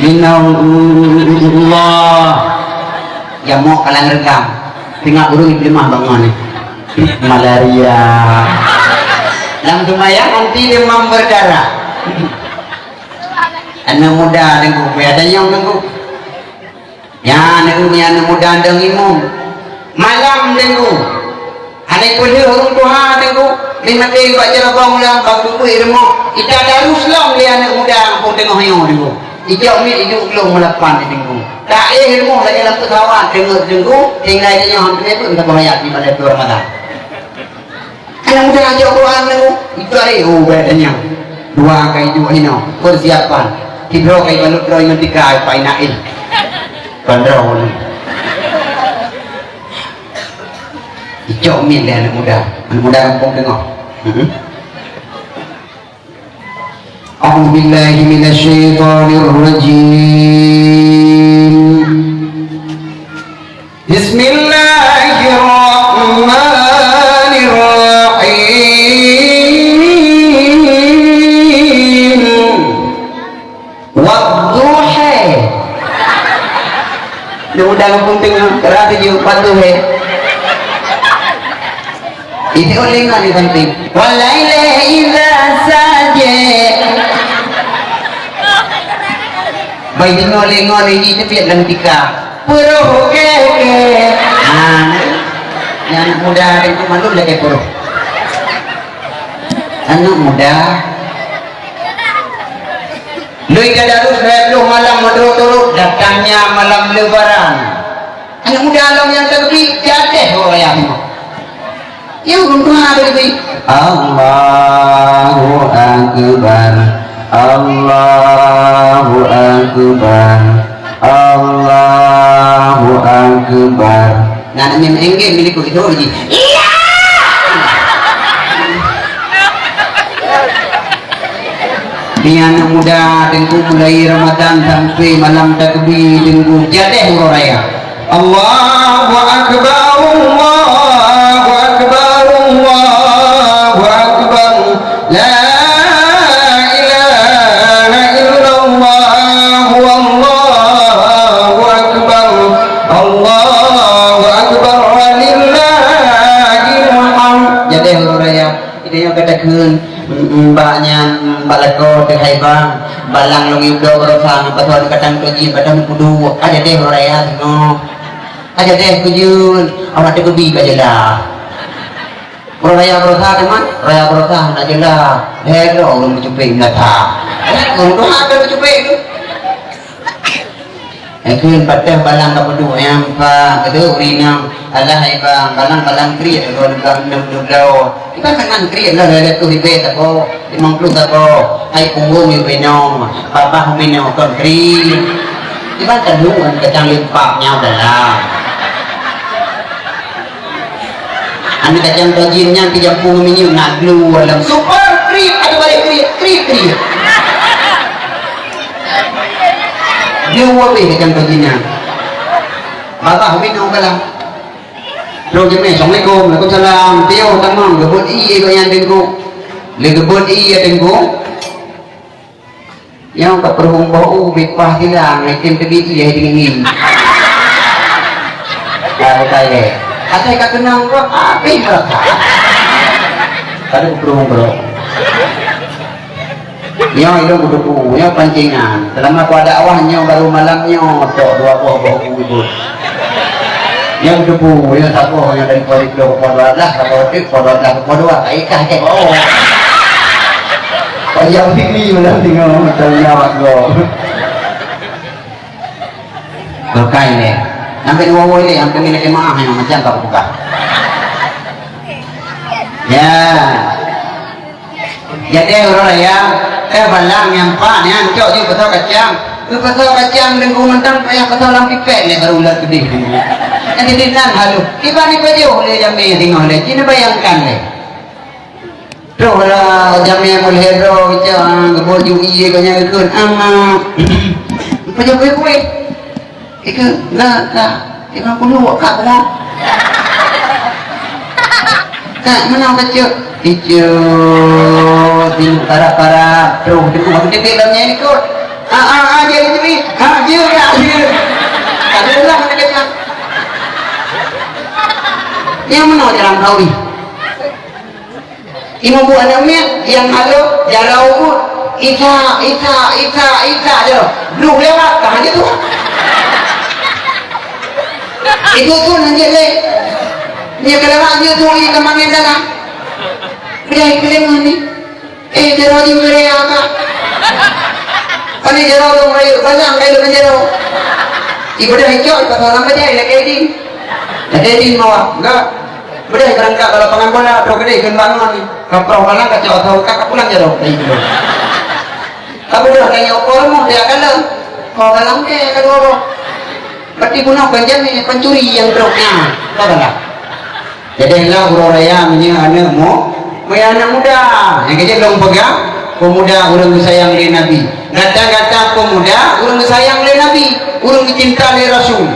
Minallah. Jamoe kalang reugam. Teungoh ureueng di leumah bangon ni. Malaria. Lam seumayang anti demam berdarah. Aneuk muda teungku, payah tanyong teungku. Nyan teungku, nyan aneuk muda dong imum. Malam teungku. Hana peulheueh ureueng tuha teungku. Lé maté bak jaroe bong lam bak tubuih rumoh. Ita darus lom lé aneuk muda gampông teungoh nyoe teungku. Ijok miet iduek glong meulapan di teungku. Tak éh rumoh lagèe lam pesawat teungku, tinggai tanyoe han teumé pun saboh ayat di malam tu Ramadan. Aneuk muda jok Quran teungku, itu hari, oh, baik tanyong. Dua kai duek hino, persiapan. Sidroe kai balut droe ngon tikai pai nail. Pandroe ni. Icok min lé aneuk muda. Aneuk muda gampông teungoh. Hmm. A'udzubillahi minasyaitonirrajim. Bismillahirrahmanirrahim. Wadduha. Dia udah ngepung tengah, kerana tujuh, wadduha. Ini oleh ngon ni penting. Walaili idza saja. Bai deungoe lé ngon ni jiteubiet lam tika. Peuruh kèe-kèe. Nah, nyan aneuk muda dan tu malu lagèe peuruh. Aneuk muda. Lheueh tadarus dua ploh malam meuturot-turot, datangnya malam Lebaran. Aneuk muda lom nyang teubi, jadeh ureueng raya nyoe. Nyang ureueng tuha teubi. Allahu Akbar. Allahu Akbar. Allahu Akbar. Nah, aneuk mim enggeng milik itu ji. Iya! Nyan aneuk muda, Teungku, mulai Ramadan sampai malam takbir, Teungku, jadeh uroe raya. Allahu Akbar, Allahu Akbar, Allahu Akbar. La ilaha illallah, wallahu akbar. Allahu Akbar, walillahil hamd. Jadeh uroe raya. Kita nyang kata kheun, mbak nyan, mbak lakoe teuhai bang, balang lom yub dok barosa ngon pasoe katang tojin, padahai meukudu, ka jadeh uroe raya singoh. Ka jadeh keujeuet, awak teukeudi ka jeulaih. Uroe raya barosa teuma, raya barosa hana jeulaih. Lhèe droe ureueng meucupék meunasah. Eh, ureueng tuha ka meucupék tu. Nyang kheun patéh balang ka peuduek nyang pa, keuduek ureueng inong. Alah hai bang, balang-balang kriet lôn bang enam puluh bloe. Iban tangan kriet lah lhèe reutôh ribèe saboh, limong ploh saboh. Hai punggong yub inong, babah yub inong kon kriet. Iban kandungan kacang limpak nyoe dalam. Aneuk kacang tojin nyan teujampung minyeuk na glue lam super kriet, aduh balik kriet, kriet, kriet. Glue habéh kacang tojin nyan. Babah minong kalah. Trok jamé, "Assalamualaikum." "Waalaikumsalam." Piôh tamong, geubeuet ié gobnyan Teungku. Lé geubeuet ié Teungku. Nyang ka peuruhueng boh u bit pah silang, item teubiet lé deungon ngieng. Ka bukai lé. Asai ka keunong kok, habéh rasa. Ka peuruhueng brok. Nyoe ilong kuteupeu, nyoe pancingan. Seulama ku ada awah nyoe baru malam nyoe, tok dua boh boh u ibot. Nyang teupeu, nyang saboh nyang dari pori ploh ke pori dua belas, saboh teuk pori dua belas ke pori dua, tak ikat ke bawah. Payah pipi malam tengok macam nyawa gua. Bukai lé. Sampai dua woi lé, sampai milik jemaah yang macam kau buka. Ya. Jadi, uroe raya, eh, balang nyang pat nyan, cok jih pasoe kacang. Keu pasoe kacang, Teungku, mantong payah pasoe lam pipet lé, baru ulat keudeh. Jadi, di nan halu. Kiban ipajoh lé jamé singoh lé, cina bayangkan lé. Troh lah jamé mulai droe, cok, ah, geuboh ju ié, geunyang geukheun, ah, pajoh kueh-kueh. Ikeu, na, na, lima puluh ka bunoe. Ka, meunoe keucut. Keucut, di para-para, troh, di rumah gede lam nyan ikut. Ah, ah, ah, jadi, jadi. Ah, dia, dia, dia. Ada lah, ada lah. Yang mana jalan kau ni? Imeum buet aneuk miet nyang halo jaroe buet, isa, isa, isa, isa jaroe. Bluh lewat, ka hanjeuet tuha. Itu tu hanjeuet lé. Nyan ka lewat hanjeuet tuha, i ka mangen dalam. Beudah i keuleumah ni. Eh, jaroe jih meuraya ka. Pane jaroe lôn rayeuk, balang ka lôn jaroe. Ibadah icok, ipasang lam bajai, lakée ding. Lakée ding mawah, enggak. Beudah beurangkat bak lapangan bola, troh keudeh kheun bangon. Ka proh balang ka cok atau ka pulang jaroe tadi tu. Ka beudah tanya ukoe rumoh dia kala. Ko balang ke ka dua boh. Berarti bunoe kon jamé, pencuri nyang trok nyan. Ka balang. Jadi lah uroe raya meunyoe aneuk mu, meunyoe aneuk muda. Nyang keujieb lôn peugah, pemuda ureueng geusayang lé Nabi. Gata-gata pemuda ureueng geusayang lé Nabi, ureueng geucinta lé Rasul.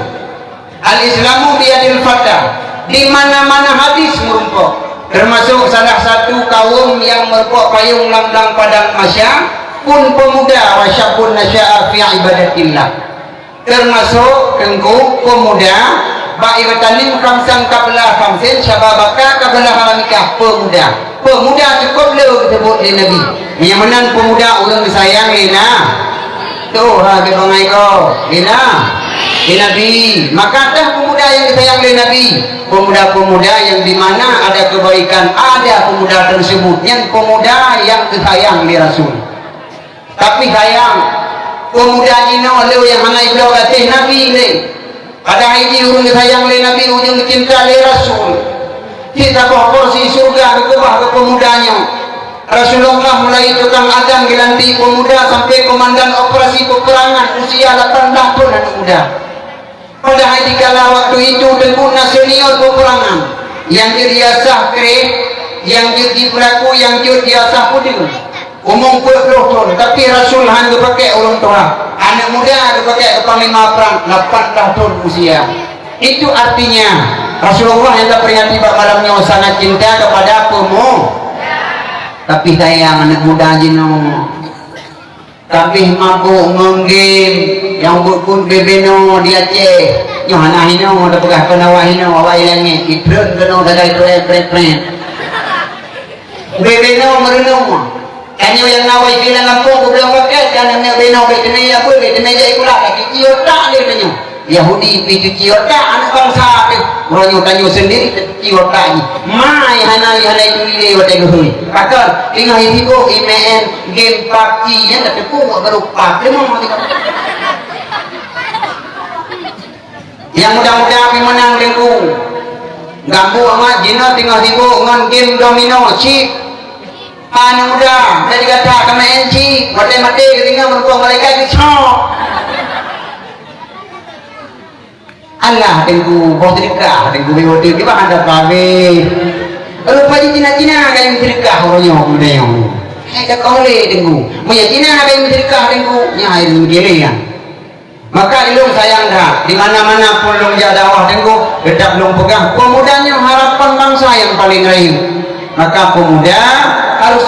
Al-Islamu biyadil fata, di mana-mana hadis meurumpok, termasuk salah satu kaum nyang meurumpok payong lam blang padang mahsyar, pun pemuda, wa syabun nasya'a fi ibadatillah. Termasuk teungku pemuda, bak ibatanim khamsan qabla khamsin, syababaka qabla haramika, pemuda. Pemuda cukôp le geuseubut lé Nabi. Nyang meunan pemuda ureueng geusayang lé na. Tuha geubangai ko, lé na. Lé Nabi. Maka teuh pemuda nyang geusayang lé Nabi. Pemuda-pemuda yang di mana ada kebaikan, ada pemuda tersebut. Nyan pemuda nyang geusayang lé Rasul. Tapi sayang, pemuda jinoe le nyang hana ibloe gaséh Nabi lé. Padahai jih ureueng geusayang lé Nabi, ureueng geucinta lé Rasul. Cit saboh porsi syeuruga geukeubah keu pemuda nyoe. Rasulullah mulai tukang azan geulantik pemuda sampai komandan operasi peperangan usia lapan belas thon aneuk muda. Padahai dikala waktu itu teungku na senior peperangan, nyang jeuet jiasah kreh, nyang jeuet jipeulaku, nyang jeuet jiasah peudeueng. Umur empat puluh thon, tapi Rasul han geupakai ureuëng tuha. Aneuk muda geupakai keu panglima prang, lapan belas thon usia. Itu artinya, Rasulullah yang terperingati bak malam nyoe sangat cinta kepada pemu-, tapi sayang aneuk muda jinoe. Tapi mabuk ngon game, nyang buet-buet bebeno di Aceh. Nyoe hana hinoe, tapeugah keunawa hinoe, awai langét, itreun keunoe sagai prek, prek, prek. Bebeno meureunong. Tanyoe nyang na wifi lam gampông, goblong pakai, dan aneuk beno bek teumé ya pun, bek teumé jak ikulah, tapi ciot tak lé tanyoe. Yahudi pi cuci otak aneuk bansa teuh. Uroe nyoe tanyoe sendiri teucuci otak jih. Mai hana, hana itu ile watée geuhôi. Pakon? Teungoh sibuk main game PUBG nyan, tateupeue buet baru pub. Leumah mati. Nyang muda-muda pi meunang Teungku. Gambuk amat jinoe teungoh sibuk ngon game domino, chip. Aneuk muda, dari gata ka main chip, watée maté geutinggai meureumpok malaikat geucok. Alah Teungku, boh seudeukah Teungku, beu boh Teungku, bah ada pabeh. Rupa jih Cina-Cina gaya seudeukah uroe nyoe, uroe nyoe. Hai ka kole Teungku. Meunyo Cina gaya seudeukah Teungku, nyan hai Teungku kele kan. Maka ilôn sayang that, di mana-mana pun lôn jak dakwah Teungku, tetap lôn peugah, pemuda nyoe harapan bansa nyang paleng rayeuk. Maka pemuda harus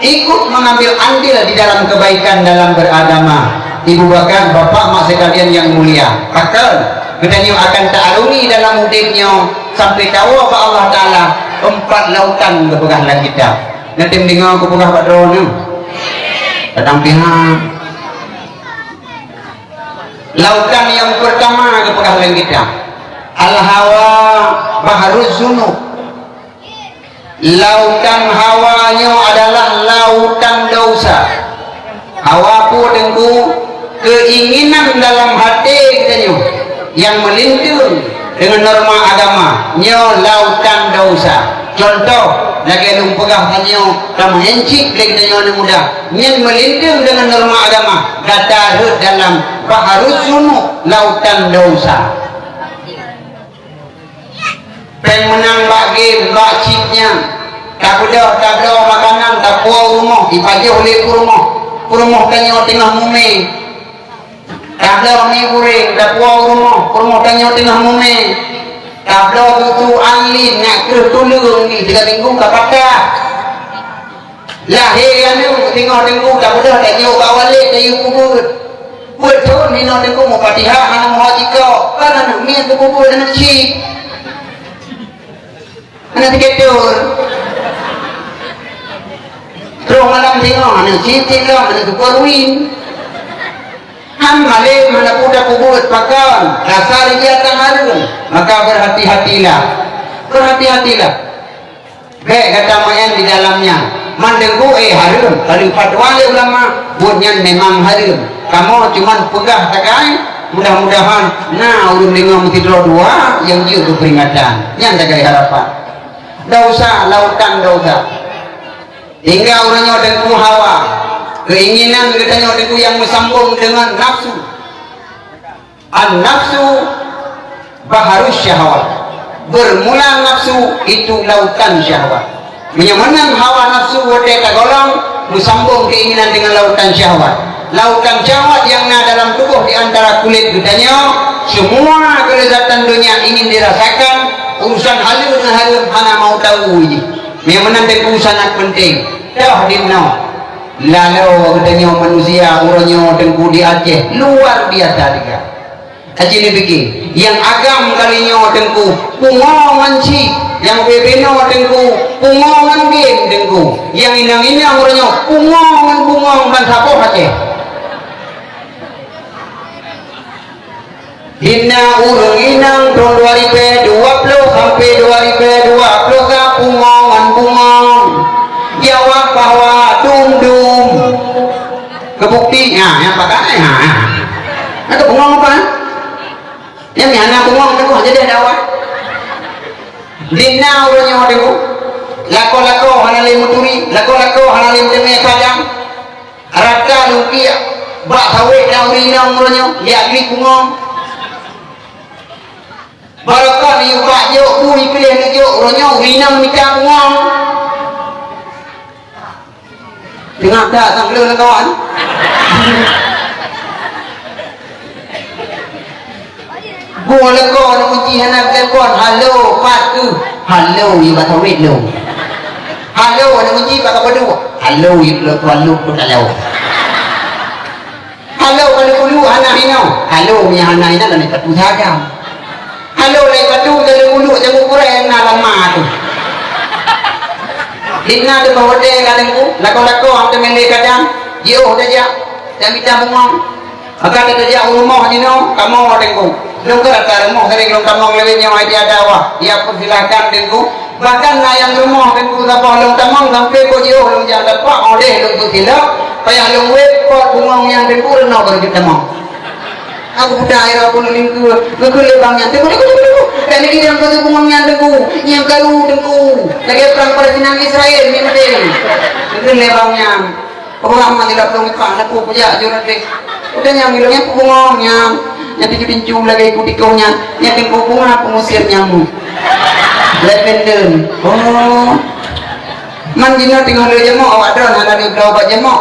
ikut mengambil andil di dalam kebaikan dalam beragama. Ibu bapak, bapak mak sekalian yang mulia, pakon geutanyoe akan taarungi dalam udeb nyoe sampai tawoe bak Allah Taala, empat lautan geupeugah lam kitab. Neutem deungoe kupeugah bak droeneuh? Padang pihak. Lautan nyang pertama geupeugah lam kitab, Al-Hawa Bahruz Zunub. Lautan hawa nyoe adalah lautan dosa. Hawa peue Teungku? Keinginan dalam até geutanyoe nyang meulinteung deungon norma agama, nyoe lautan dosa. Contoh, lagée lôn peugah tanyoe, tameuhen chip lé geutanyoe aneuk muda, nyan meulinteung deungon norma agama, gata rhot dalam bahruz zunub, lautan dosa. Péng meunang bak game, bak chip nyan. Tapeudeuh, tabloe makanan, tapuwoe u rumoh, ipajoh lé peurumoh. Peurumoh tanyoe teungoh mumé. Tabloe mi guréng, tapuwoe u rumoh, peurumoh tanyoe teungoh mumé. Tabloe tutu anlin, nyak kreueh tuleueng, di tiga minggu ka patah. Lahé aneuk, teungoh Teungku, tapeudeuh, tanyok bak walét, tayue peubuet. Peuet thon hinoe Teungku, meufatihah hana meuho jikok, kan aneuk miet geupeubuet aneuk chip. Aneuk tiketur. Troh malam singoh, aneuk chip, chip lom, aneuk tukor win. Han malém hana peue tapeubuet pakon, rasa rija tan hareuem, maka berhati-hatilah. Berhati-hatilah. Bék gata maén di dalam nyan. Man Teungku, eh, hareuem. Ka lheueh fatwa lé ulama, buet nyan memang hareuem. Kamoe cuman peugah sagai, mudah-mudahan na ureuëng deungoe meusidroe dua nyang jeuet keu peuringatan. Nyan sagai harapan. Dosa, lautan dosa. Hingga uroe nyoe Teungku hawa, keinginan geutanyoe Teungku nyang meusambong deungon nafsu. An-nafsu baharus syahwat. Bermula nafsu itu lautan syahwat. Meunyoe meunan hawa nafsu watée tagolong, meusambong keinginan deungon lautan syahwat. Lautan syahwat nyang na dalam tuboh di antara kulét geutanyoe, semua kelezatan donya ingin dirasakan, urusan haleue ngon hareuem hana mau tahu jih. Meunyoe meunan Teungku sangat penting. Toh dinoe. Laloe geutanyoe manusia uroe nyoe Teungku di Aceh luar biasa teuga. Aci neupike, nyang agam kali nyoe Teungku, pungo ngon chip, nyang bebeno Teungku, pungo ngon game Teungku, nyang inong-inong uroe nyoe, pungo ngon bungong ban saboh Aceh. Hina ureuëng inong thon dua ribèe dua ploh sampai dua ribèe dua ploh ka pungo ngon bungong. Jaweueb bahwa dum-dum. Keu bukti, ha, nyang pakai, ha, ha. Nah, tu bungong apa? Nyang hana bungong tu, jadi ada awak. Di na ureuëng nyoe tu, lakoe-lakoe hana lé meuturi, lakoe-lakoe hana lé meuteumé padang. Rata lungkiek bak sawét dan ureuëng inong uroe nyoe, jak grip bungong. Barokon yue bak jok, bu jipiléh neujok, uroe nyoe ureuëng inong mita bungong. Teungoh that sang leuh lawan. Buah leko na kunci hana telepon, halo, pat keuh. Halo, yue bak tawet lo. Halo, na kunci bak kapadu. Halo, yue lo tuan lo pun halo. Halo, kalau ulu hana hino. Halo, mi hana hino dan patu saja. Halo, lai patu dalam ulu jamu kurai na lama tu. Dikna tu bawa deh kadang ku, lako-lako ang temene kadang, jioh dah jak, dan minta bungong. Maka dia tajak u rumoh jinoe, kamoe Teungku. Lôn ka rata rumoh sering lôn tamong lewat nyoe ai tiada wah. Ya, persilahkan Teungku. Bahkan na nyang rumoh Teungku saboh lôn tamong sampai keu jiôh lôn jak dapat odeh lôn peusilap, payah lôn wet pot bungong nyang Teungku reunoe baru jeuet tamong. Aku peugah ai rabu lôn lingkue, geukheun lé bang nyan, "Teungku, Teungku, Teungku, Teungku. Dan lagi dalam satu bungong nyan Teungku, nyang karu Teungku. Lagèe perang Palestina ngon Israel, mimpin." Geukheun lé bang nyan. Ureueng meusilap lôn ipak, na peue kujak jureuet deh. Udah nyang ilong nyan peubungong nyan, nyan pincu-pincu lagèe iku tikong nyan, nyan teungku bunga peungusir nyamuk. Lavender. Oh. Man jinoe teungoh lé jamok, awak droen hana lé bloe ubat jamok.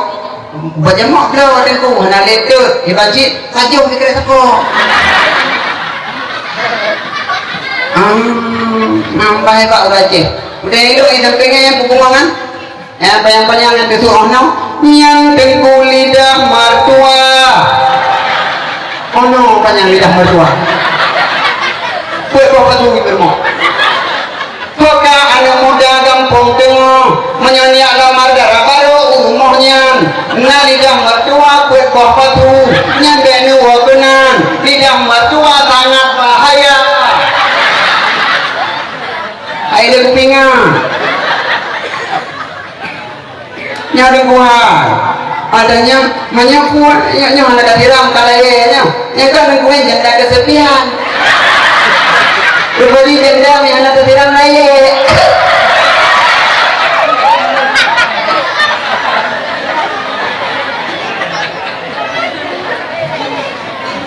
Ubat jamok bloe teungku, hana lé teut, iban cit sajoh dikeue sapo. Ah, nambah bak ureueng Aceh. Udah ilong i sampéng nyan peubungongan. Nyang panyang-panyang nyang teuseuôt nyoe, nyan teungku lidah mertua. Oh no, panyang lidah mertua. Peuet boh patu geuteurimong. Maka aneuk muda gampông teungoh, meunyoe niyak lamar dara barô u rumoh nyan, na lidah mertua peuet boh patu, nyan bèk neuwoe keunan, lidah mertua sangat bahaya. Hai lé kupinga. Nyan deuh kuhai. Ada nyan, meunyoe kuat, nyan, nyan hana tasiram ka layèe nyan. Nyan kan deuh kuhai janda kesepian. Rupanya janda nyang hana tasiram layèe.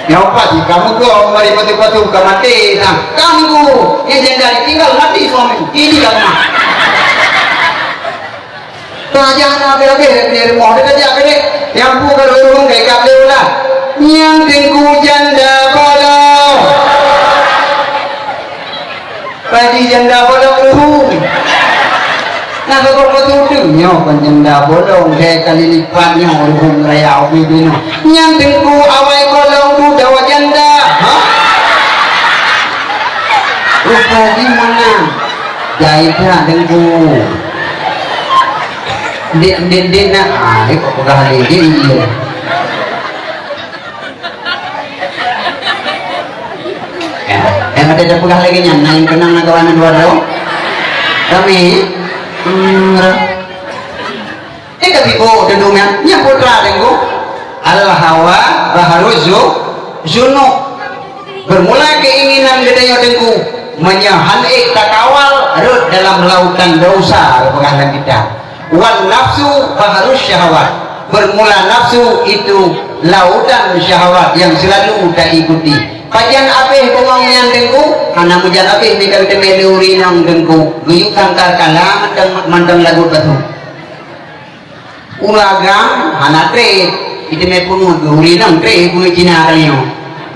Nyoe pasti kamu kok mari patu-patu ka maté nah. Kamu, nyan janda ditinggal mati suami. Ini dah mah. Tajak na habéh-habéh dari rumoh, dia tajak ke dek. Nyang pu ka lôn rhung dek kab lé ulah. Nyang teungku janda bolong. Padi janda bolong rhung. Na ka kok beutôi nyoe kon janda bolong, dua kali lipat nyoe rhung raya ubi binoe. Nyang teungku awai bolong tu dawa janda. Ha? Rupa di mana? Jai that teungku. Dek, dek, dek nak. Ah, ikut peugah lagi. Iya. Ya, eh, ada, ada peugah lagi nyan. Nah, yang kenang nak kawan dua tu. Kami. Hmm, eh, tapi kok duduk nyan. Nyan putra teungku. Al hawa baharuz zu-, zunub. Bermula keinginan geutanyoe teungku, meunyoe han ék takawal rhot dalam lautan dosa, geupeugah lam kitab. Wan nafsu baharus syahwat. Bermula nafsu itu lautan syahwat yang selalu taikuti. Pajan abéh bungong nyan teungku, hana meujan abéh meunan teumé lé ureueng inong teungku, geuyue sangkar kala mantong, mantong lagot batu. Ureueng agam hana trép, iteumé punut geuh ureueng inong trép punut Cina tanyoe.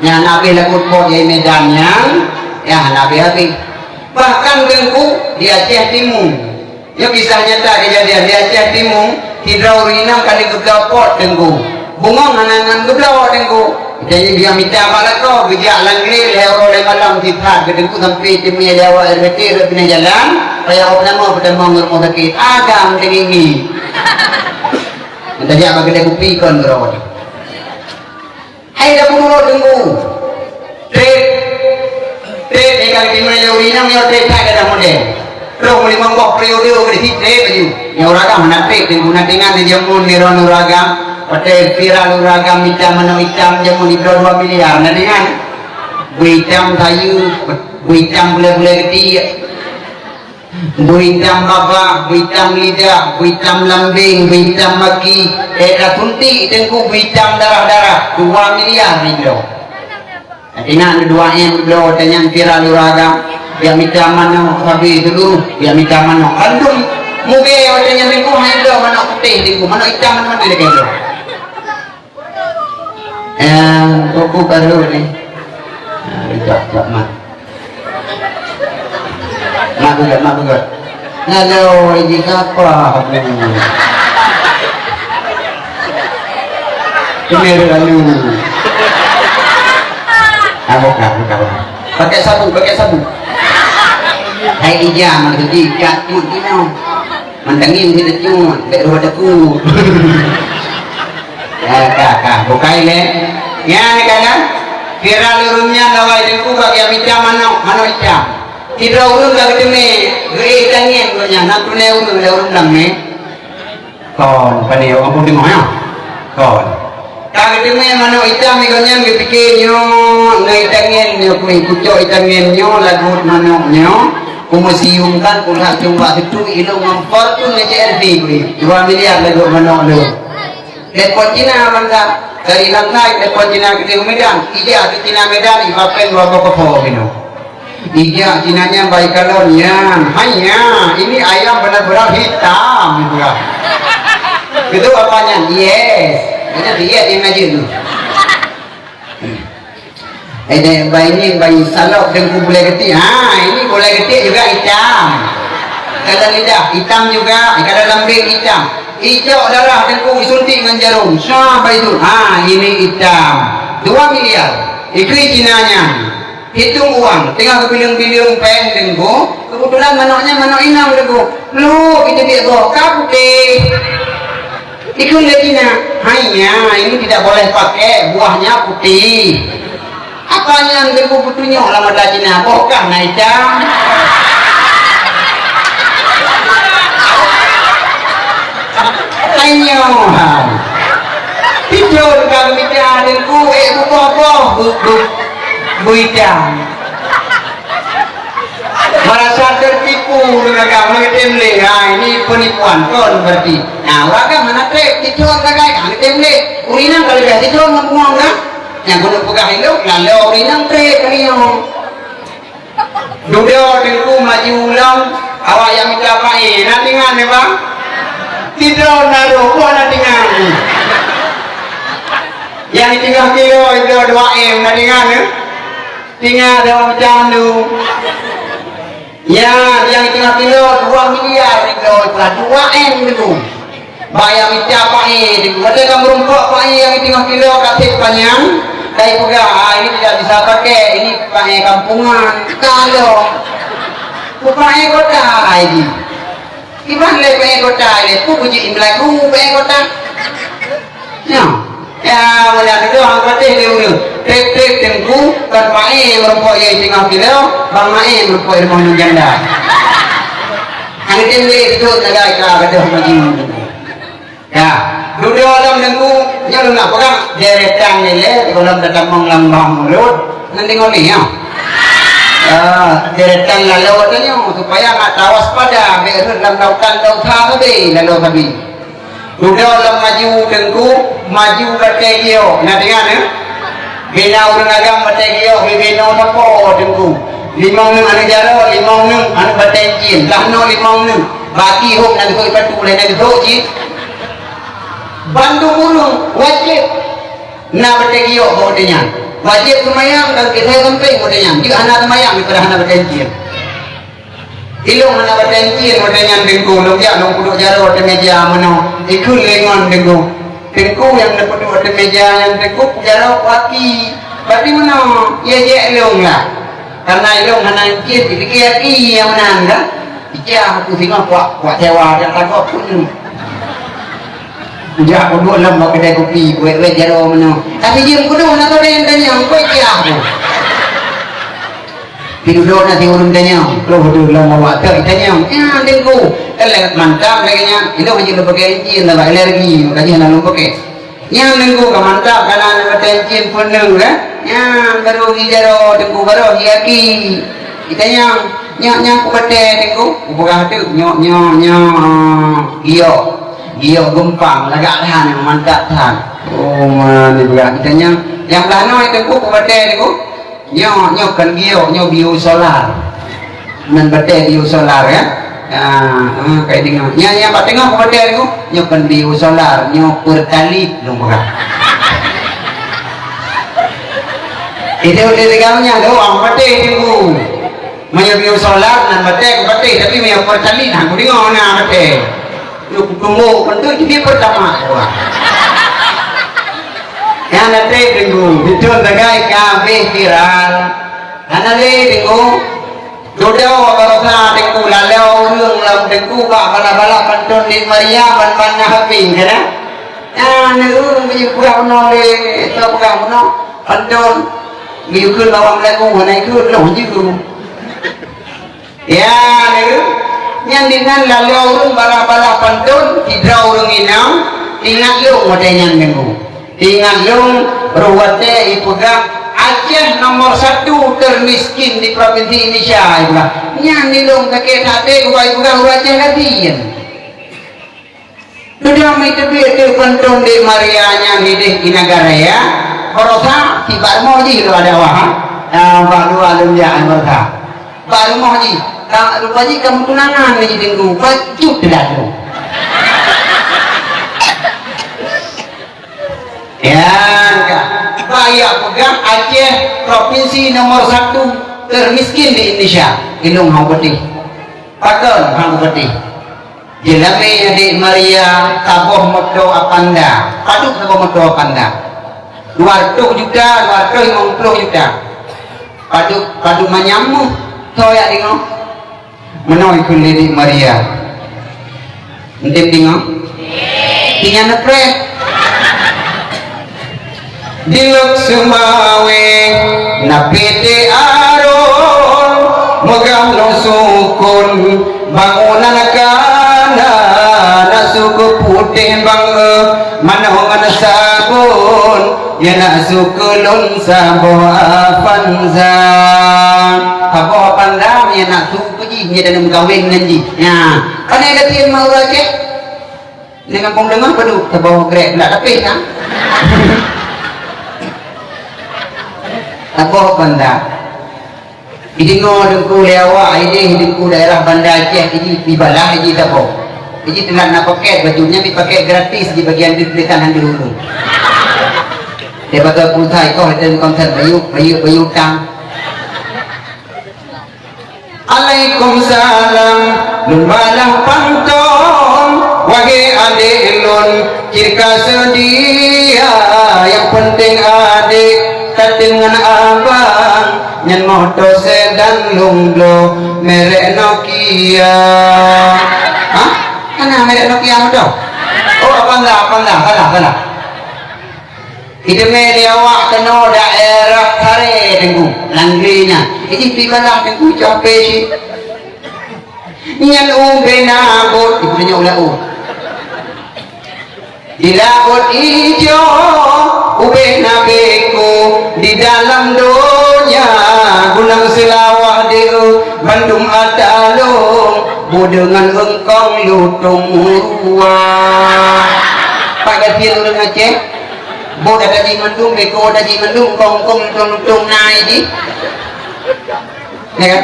Nyan hana abéh lagot pot nyang Medan nyan, nyan hana abéh-abéh. Bahkan teungku di Aceh Timu. Nyoe kisah nyata kejadian di Aceh Timu, sidroe ureueng inong ka lheueh geubloe pot teungku. Bungong hana ngon geubloe teungku. Jadi dia mita bak lakoe, geujak lam glé lhèe uroe lhèe malam sifat geuteungku sampai teumé lé awak R T T rot pinah jalan, payah awak nama peutamong rumoh sakét. Agam teungingi. Tajak bak keudè kupi kon keudroe. Hai dah peuduroe teungku. Trép. Trép ikan timai lé ureueng inong nyoe trép that gadah model. Troh meulimong boh periode keu di trép laju. Nyoe ureueng agam hana trép teungku, na tingan di jameun nirôn ureueng agam. Watèe viral ureueng agam itam manok itam jameun dibloe dua miliar, na tingan. Beu itam sayue, beu itam bulèe-bulèe geuti. Beu itam babah, beu itam lidah, beu itam lambeng, beu itam maki. Eh, ka suntik teungku beu itam darah-darah. Dua miliar dibloe. Tapi na dua M bloe tanyang viral ureueng agam. Dia mita manok sabe seluruh, dia mita manok. Bandum. Mungkin orang yang Teungku hanya ada manok putih Teungku, manok hitam mana-mana dia kena. Eh, buku baru ni. Ah, rijak tak mat. Mak beugöt, mak beugöt. Lalu, ini siapa? Ini lalu. Ah, bukan, bukan, bukan. Pakai sabun, pakai sabun. Hai ija maksud ikat tu, tu. Mantangin kita cuma, bek rupa deku. Ya, ka, ka, bukai le. Ya, ni kan, kan? Viral ureuëng nyan lawai Teungku bak geuyue mita manok, manok itam. Sidroe ureuëng ka geuteumé, geuék itangen geuh nyan, na peureulée ureuëng lé ureuëng blang mé. Kon, pane, ampôn teungoh, ya? Kon. Ka geuteumé manok itam, geuh nyan geupike nyoe, ngon itangen nyoe, kui kucok itangen nyoe, lagot manok nyoe, kumeusiumkan, kulhak cumbak teutui, ilong ngon Fortuner C R V, kui. Dua miliar lagot manok lôn. Telepon Cina mantap. Dari Lantai, telepon Cina keudéh u Medan. Ija keu Cina Medan, ipapen dua boh kopo minum. Ija Cina nyan bai kalon nyan. Hanya, ini ayam benar-benar hitam, ibu lah. Itu apa nyan? Yes. Itu dia yang ngaji tu. Eh, dek, bai ni, bai salok Teungku bulai getik. Ha, ini bulai getik juga hitam. Kada lidah, hitam juga. Kada lambeng, hitam. Icok darah Teungku, isuntik ngon jarum. Sampai itu. Ha, ini hitam. Dua miliar. Ikui Cina nyan. Hitung uang. Tengah geubileung-bileung péng Teungku. Kebetulan manoknya manok inong Teungku. Lu, itu dia boh. Ka putih. Ikut lagi nak, hanya ini tidak boleh pakai, buahnya putih. Apa yang Teungku kutunyok lam mata Cina? Boh kah na hitam? Tanyoe hai. Tidur ka mita Teungku, eh, buboh-boh, bu, bu, bu hitam. Merasa tertipu dengan agama, ngetem lé. Ha, ini penipuan kon berarti. Nah, urang kan mana trép, itu orang gagai, ha, ngetem lé. Ureueng inong kalau dah tidur ngon bungong dah. Nyang keuneuk peugah ilong, lalu ureueng inong trép kali nyoe. Dudoe Teungku maju ulong, awak nyang mita paé, na tingan ya, Bang? Tidur na roh, buah na tingan. Nyang di tengah kilo, itu dua M, na tingan ya? Tingan ada macam tu. Ya, nyang di tengah kilo dua miliar itu, dua M itu. Bayar mita paé itu. Ada kan merumpok paé yang di tengah kilo katik panjang. Dari pegang, ah, ini tidak bisa pakai, ini paé kampungan. Kalau paé kota ini. Iban lé paé kota ini, pu bujik belagu paé kota. Nyoe. Ya, meunan dulu hang patéh lé ureueng. Trép-trép Teungku, kon paé meureumpok nyang teungoh kilo, ban maé meureumpok rumoh ngon janda. Hana tem lé beutôi sagai ka gadôh maju. Ya, dudoe lom Teungku, nyoe lôn nak peugah, deretan nilai, gohlom tatamong lam bang mulut, ngon deungoe nyoe. Ya, deretan lalu tanyoe, supaya mak tawaspada, bèk rhot lam lautan, lautan sabe, lalu sabe. Dudoe lom maju Teungku, maju batèe giok. Na deungoe, eh? Bina ureueng agam batèe giok, bibinoe sapo Teungku. Limong neuk aneuk jaroe, limong neuk aneuk batèe cin. Dah noe limong neuk. Baki hom na geuhôi batu, lheuh na geuhôi cit. Bandum ureueng wajéb na batèe giok bak watèe nyan. Wajéb seumayang dan kisai sampéng watèe nyan. Jeuet hana seumayang daripada hana batèe cin. Ilong hana batèe cin watèe nyan Teungku, lôn jak lôn peuduek jaroe ateueh meuja meunoe, ikheun lé ngon Teungku. Teungku nyang neupeuduek ateueh meuja nyan Teungku peujaroe waki. Bati meunoe, ya jek lôn lah. Karena ilong hana cin, dipike aki nyang meunan kan. Ija aku singoh kuak, kuak sewa jak takot pun. Jak peuduek lom bak keudè kupi, wet-wet jaroe meunoe. Tapi jeuem kudu hana sabe nyang tanyong, kok ija aku. Pidudok na si ureueng tanyong, roh deuh lom awak teuh tanyong, "Nyan Teungku, eleh mantap lagèe nyan, ilong jeuet lôn pakai cin, sabab alergi, makajih hana lôn pakai. Nyan Teungku ka mantap, kana na batèe cin peuneueng, kan? Nyan baru geujaroe Teungku, baru geuaki." Itanyong, "Nyoe, nyoe kubatèe Teungku?" Kupeugah teuk, "Nyoe, nyoe, nyoe giok, giok geumpang, lagak that, mantap that." Oh, man, ipeugah. Itanyong, "Nyang blah noe Teungku, kubatèe Teungku?" Nyoe, nyoe kon giok, nyoe biosolar. Nan batèe biosolar, ya. Ah, ah, kai deungoe. Nyan, nyan bak teungoh peumaté Teungku. Nyoe kon biosolar, nyoe Pertalite lôn peugah. Itu udah tiga menyan tu, ah, peumaté Teungku. Meunyoe biosolar nan batèe kupatéh, tapi meunyoe Pertalite hana kudeungoe na batèe. Lôn kutumbok keuntui jadi pertama. Wah. Nyan na trép Teungku, beutôi sagai ka habéh viral. Hana lé Teungku. Dudoe baroesa Teungku, lalu ureueng lam Teungku bak bala-bala pantôn Dik Maria ban-ban na haping, kan? Nyan ureueng beupeugah bunoe lé, peugah bunoe pantôn. Geuyue kheun bak awak meulagu, hana ikheun lôn jeuet. Ya, nyan dinan laloe ureueng bala-bala pantôn, sidroe ureueng inong, ingat lôn watèe nyan Teungku. Ingat lôn, rot watèe ipeugah Aceh nomor satu termiskin di provinsi Indonesia, ipeugah. Nyan di lôn sakét até, wai ipeugah ureueng Aceh gasien. Sudah meuteubiet teuk pantôn Dik Maria nyan di déh di Nagaraya, baroesa sibak rumoh jih lôn ada wah, ha? Ah, bak luwa lôn jak baroesa. Bak rumoh jih, ka rupa jih ka meutunangan lé jih Teungku, bacut teulat lôn. Ya, ka. Bak jak peugah Aceh provinsi nomor satu termiskin di Indonesia. Ilôn hana peudeh. Pakon hana peudeh? Jeulamé Dik Maria saboh moto Avanza. Padub saboh moto Avanza? Dua ratus juta, dua ratus lima puluh juta. Padub, padub manyam méuh. Soe jak deungoe? Meunoe kheun lé Dik Maria. Eunteuk deungoe? Tinyan neupreh. Di Lhokseumawe na P T Aron, meugah lôn sukon, bangunan ka na, na su keu putéh bang, eh, manoe ngon sabon, ya na su keu lôn saboh Avanza. Saboh Avanza, ya na su keu jih, ya dan meukawen ngon jih. Nya, pane gasien meuruwa cit. Di gampông teungoh padub saboh grek, ndak tapi kan? Saboh Avanza. Dideungoe Teungku lé awak, idéh Teungku daerah Banda Aceh, iji dibalah, iji saboh. Iji teulat na paket, baju nyan dipakai gratis di bagian deuh tulisan han deuh ureueng. Dia pakai pulsa ikoh, dia konsen bayu, bayu, bayu utang. Alaikumsalam, lôn balah pantôn, wahé adék lôn, cit ka seudia, nyang peunteng adék, tatem ngon abang, nyan moto sedan lôn bloe, merek Nokia. Hah? Hana merek Nokia moto? Oh, Avanza, Avanza, salah, salah. Iteumé lé awak keunoe daerah Saré Teungku, Langgeng nyan. Iji pi balah Teungku capé cit. Nyan ubé na bot, ibu tanya ulah u. Di laôt ijo, ubé na beko, di dalam donya, gunong seulawah deu, bandum ata lôn, bu deungon eungkong lutông meuruwa. Pat gasien ureueng Aceh? Bot ata jih mandum, beko ata jih mandum, kong-kong lutông-lutông na jih. Ya kan?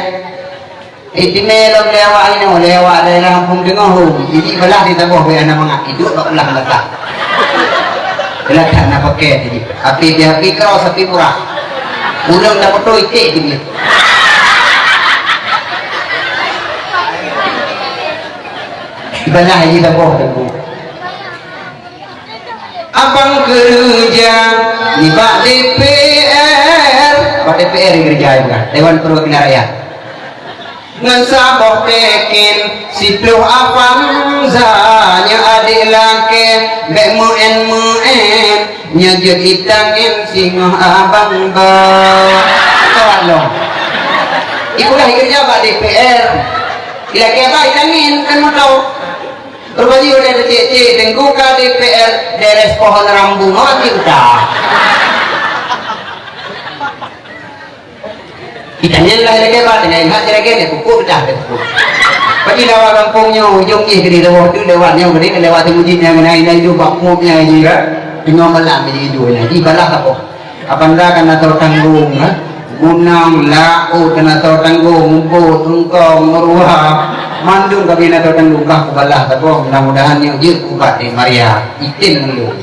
Eh, timé lom lé awak inoe, lé awak daerah Gampông Teungoh, ho. Jadi balah di saboh bèk hana mangat, iduek bak ulah mata. Bela that na pakai jadi. Api di api keras, api murah. Ulôn dah betul iték jadi. Balah di saboh tu. Abang keureuja nibak D P R, bak D P R keureuja juga, Dewan Perwakilan Rakyat. Ngon saboh teken, siploh Avanza, nyoe adék lakée, bèk meu'en-meu'en, nyoe jeuet itangen singoh abang ba. Tolak lom. Ibulah keureuja bak D P R. Ilakée ba itangen kan moto. Rupajih watèe teucék-cék Teungku ka D P R deres pohon rambu ngon cinta. Kita nyan lah lagèe ba, dengan hak lagèe ni pupuk dah dah pupuk. Pagi lewat gampông nyoe, ujong jih keuneuk lewat tu, lewat nyoe keuneuk, lewat tu mujit nyan keuneuk, nyan tu bak pop nyan jih kan. Tengah malam jadi dua nyan. Di balah apa? Apa anda kan atau tanggung, ha? Gunang, laut, kan atau tanggung, umput, tungkong, meruah. Mandum kami na teuka lumpah kubalah saboh, mudah-mudahan nyoe jeuet ubat di Maria. Item ngon lôn.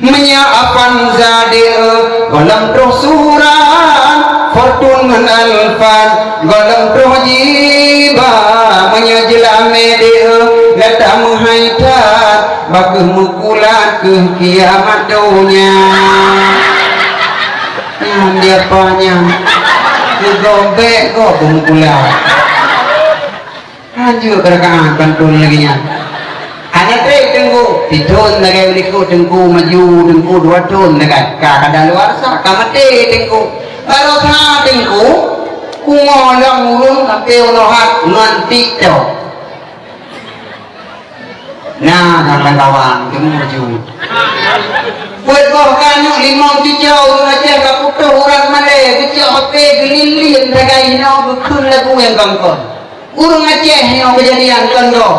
Meunyoe Avanza deuh, gohlom troh surat, Fortuner ngon Alphard, gohlom troh jiba. Meunyoe jeulamé deuh, gata meuhai that, bah kheueh meukulat keu kiamat donya. Nyan dia apa nyan? Keu gob bèk gob meukulat. Hanjeuet keureukaan pantôn lagèe nyan. Hana trép Teungku, sithôn lagèe likot Teungku maju, Teungku dua thôn lagèe ka kada luar sa, ka maté Teungku. Baroesa Teungku, pungo lom ureueng sampoe unoe hat ngon TikTok. Nah, kawan-kawan, Teungku maju. Buet boh keuneuk limong cuco ureueng Aceh ka putôh urat malèe, geucok H P geulilien sagai inoe geukheun lagu nyang kongkon. Ureueng Aceh nyoe keujadian kon gob.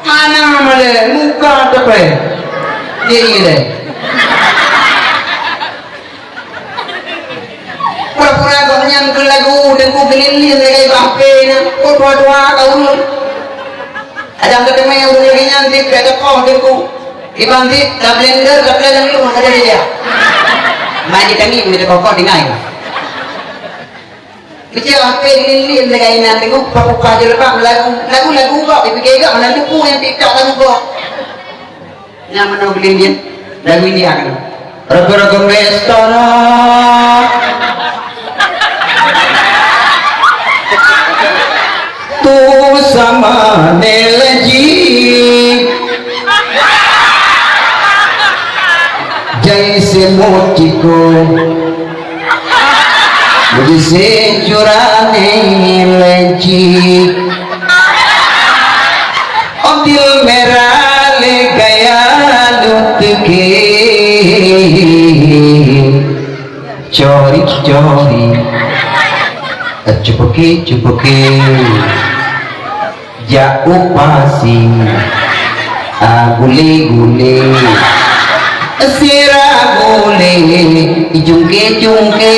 Hana malèe, muka teupèe. Jadi lé. Pura-pura gobnyan keu lagu Teungku geulilien lagèe bak H P na. Kok dua-dua ka ureueng. Adam teuteumé ureueng lagèe nyan di pihak teukoh Teungku. Iban di da blender, da blender lu ada dia. Mai di tangi, mai di kokok, di ngai. Keucil H P lilin lagèe inan teungoh papuka jilbab lagu, lagu-lagu bak, dipike gak meunan tupu nyang TikTok lagu bak. Nyang meunan geulindien lagu India kan. Ragu-ragu mestora. Tu sama nelaji. Jai semut ciko. Bujise curane lenci, ondil merah le gaya luteke, cori-cori, cupuke-cupuke. Jak u pasi, a, gule-gule, sira gule, jungke-jungke,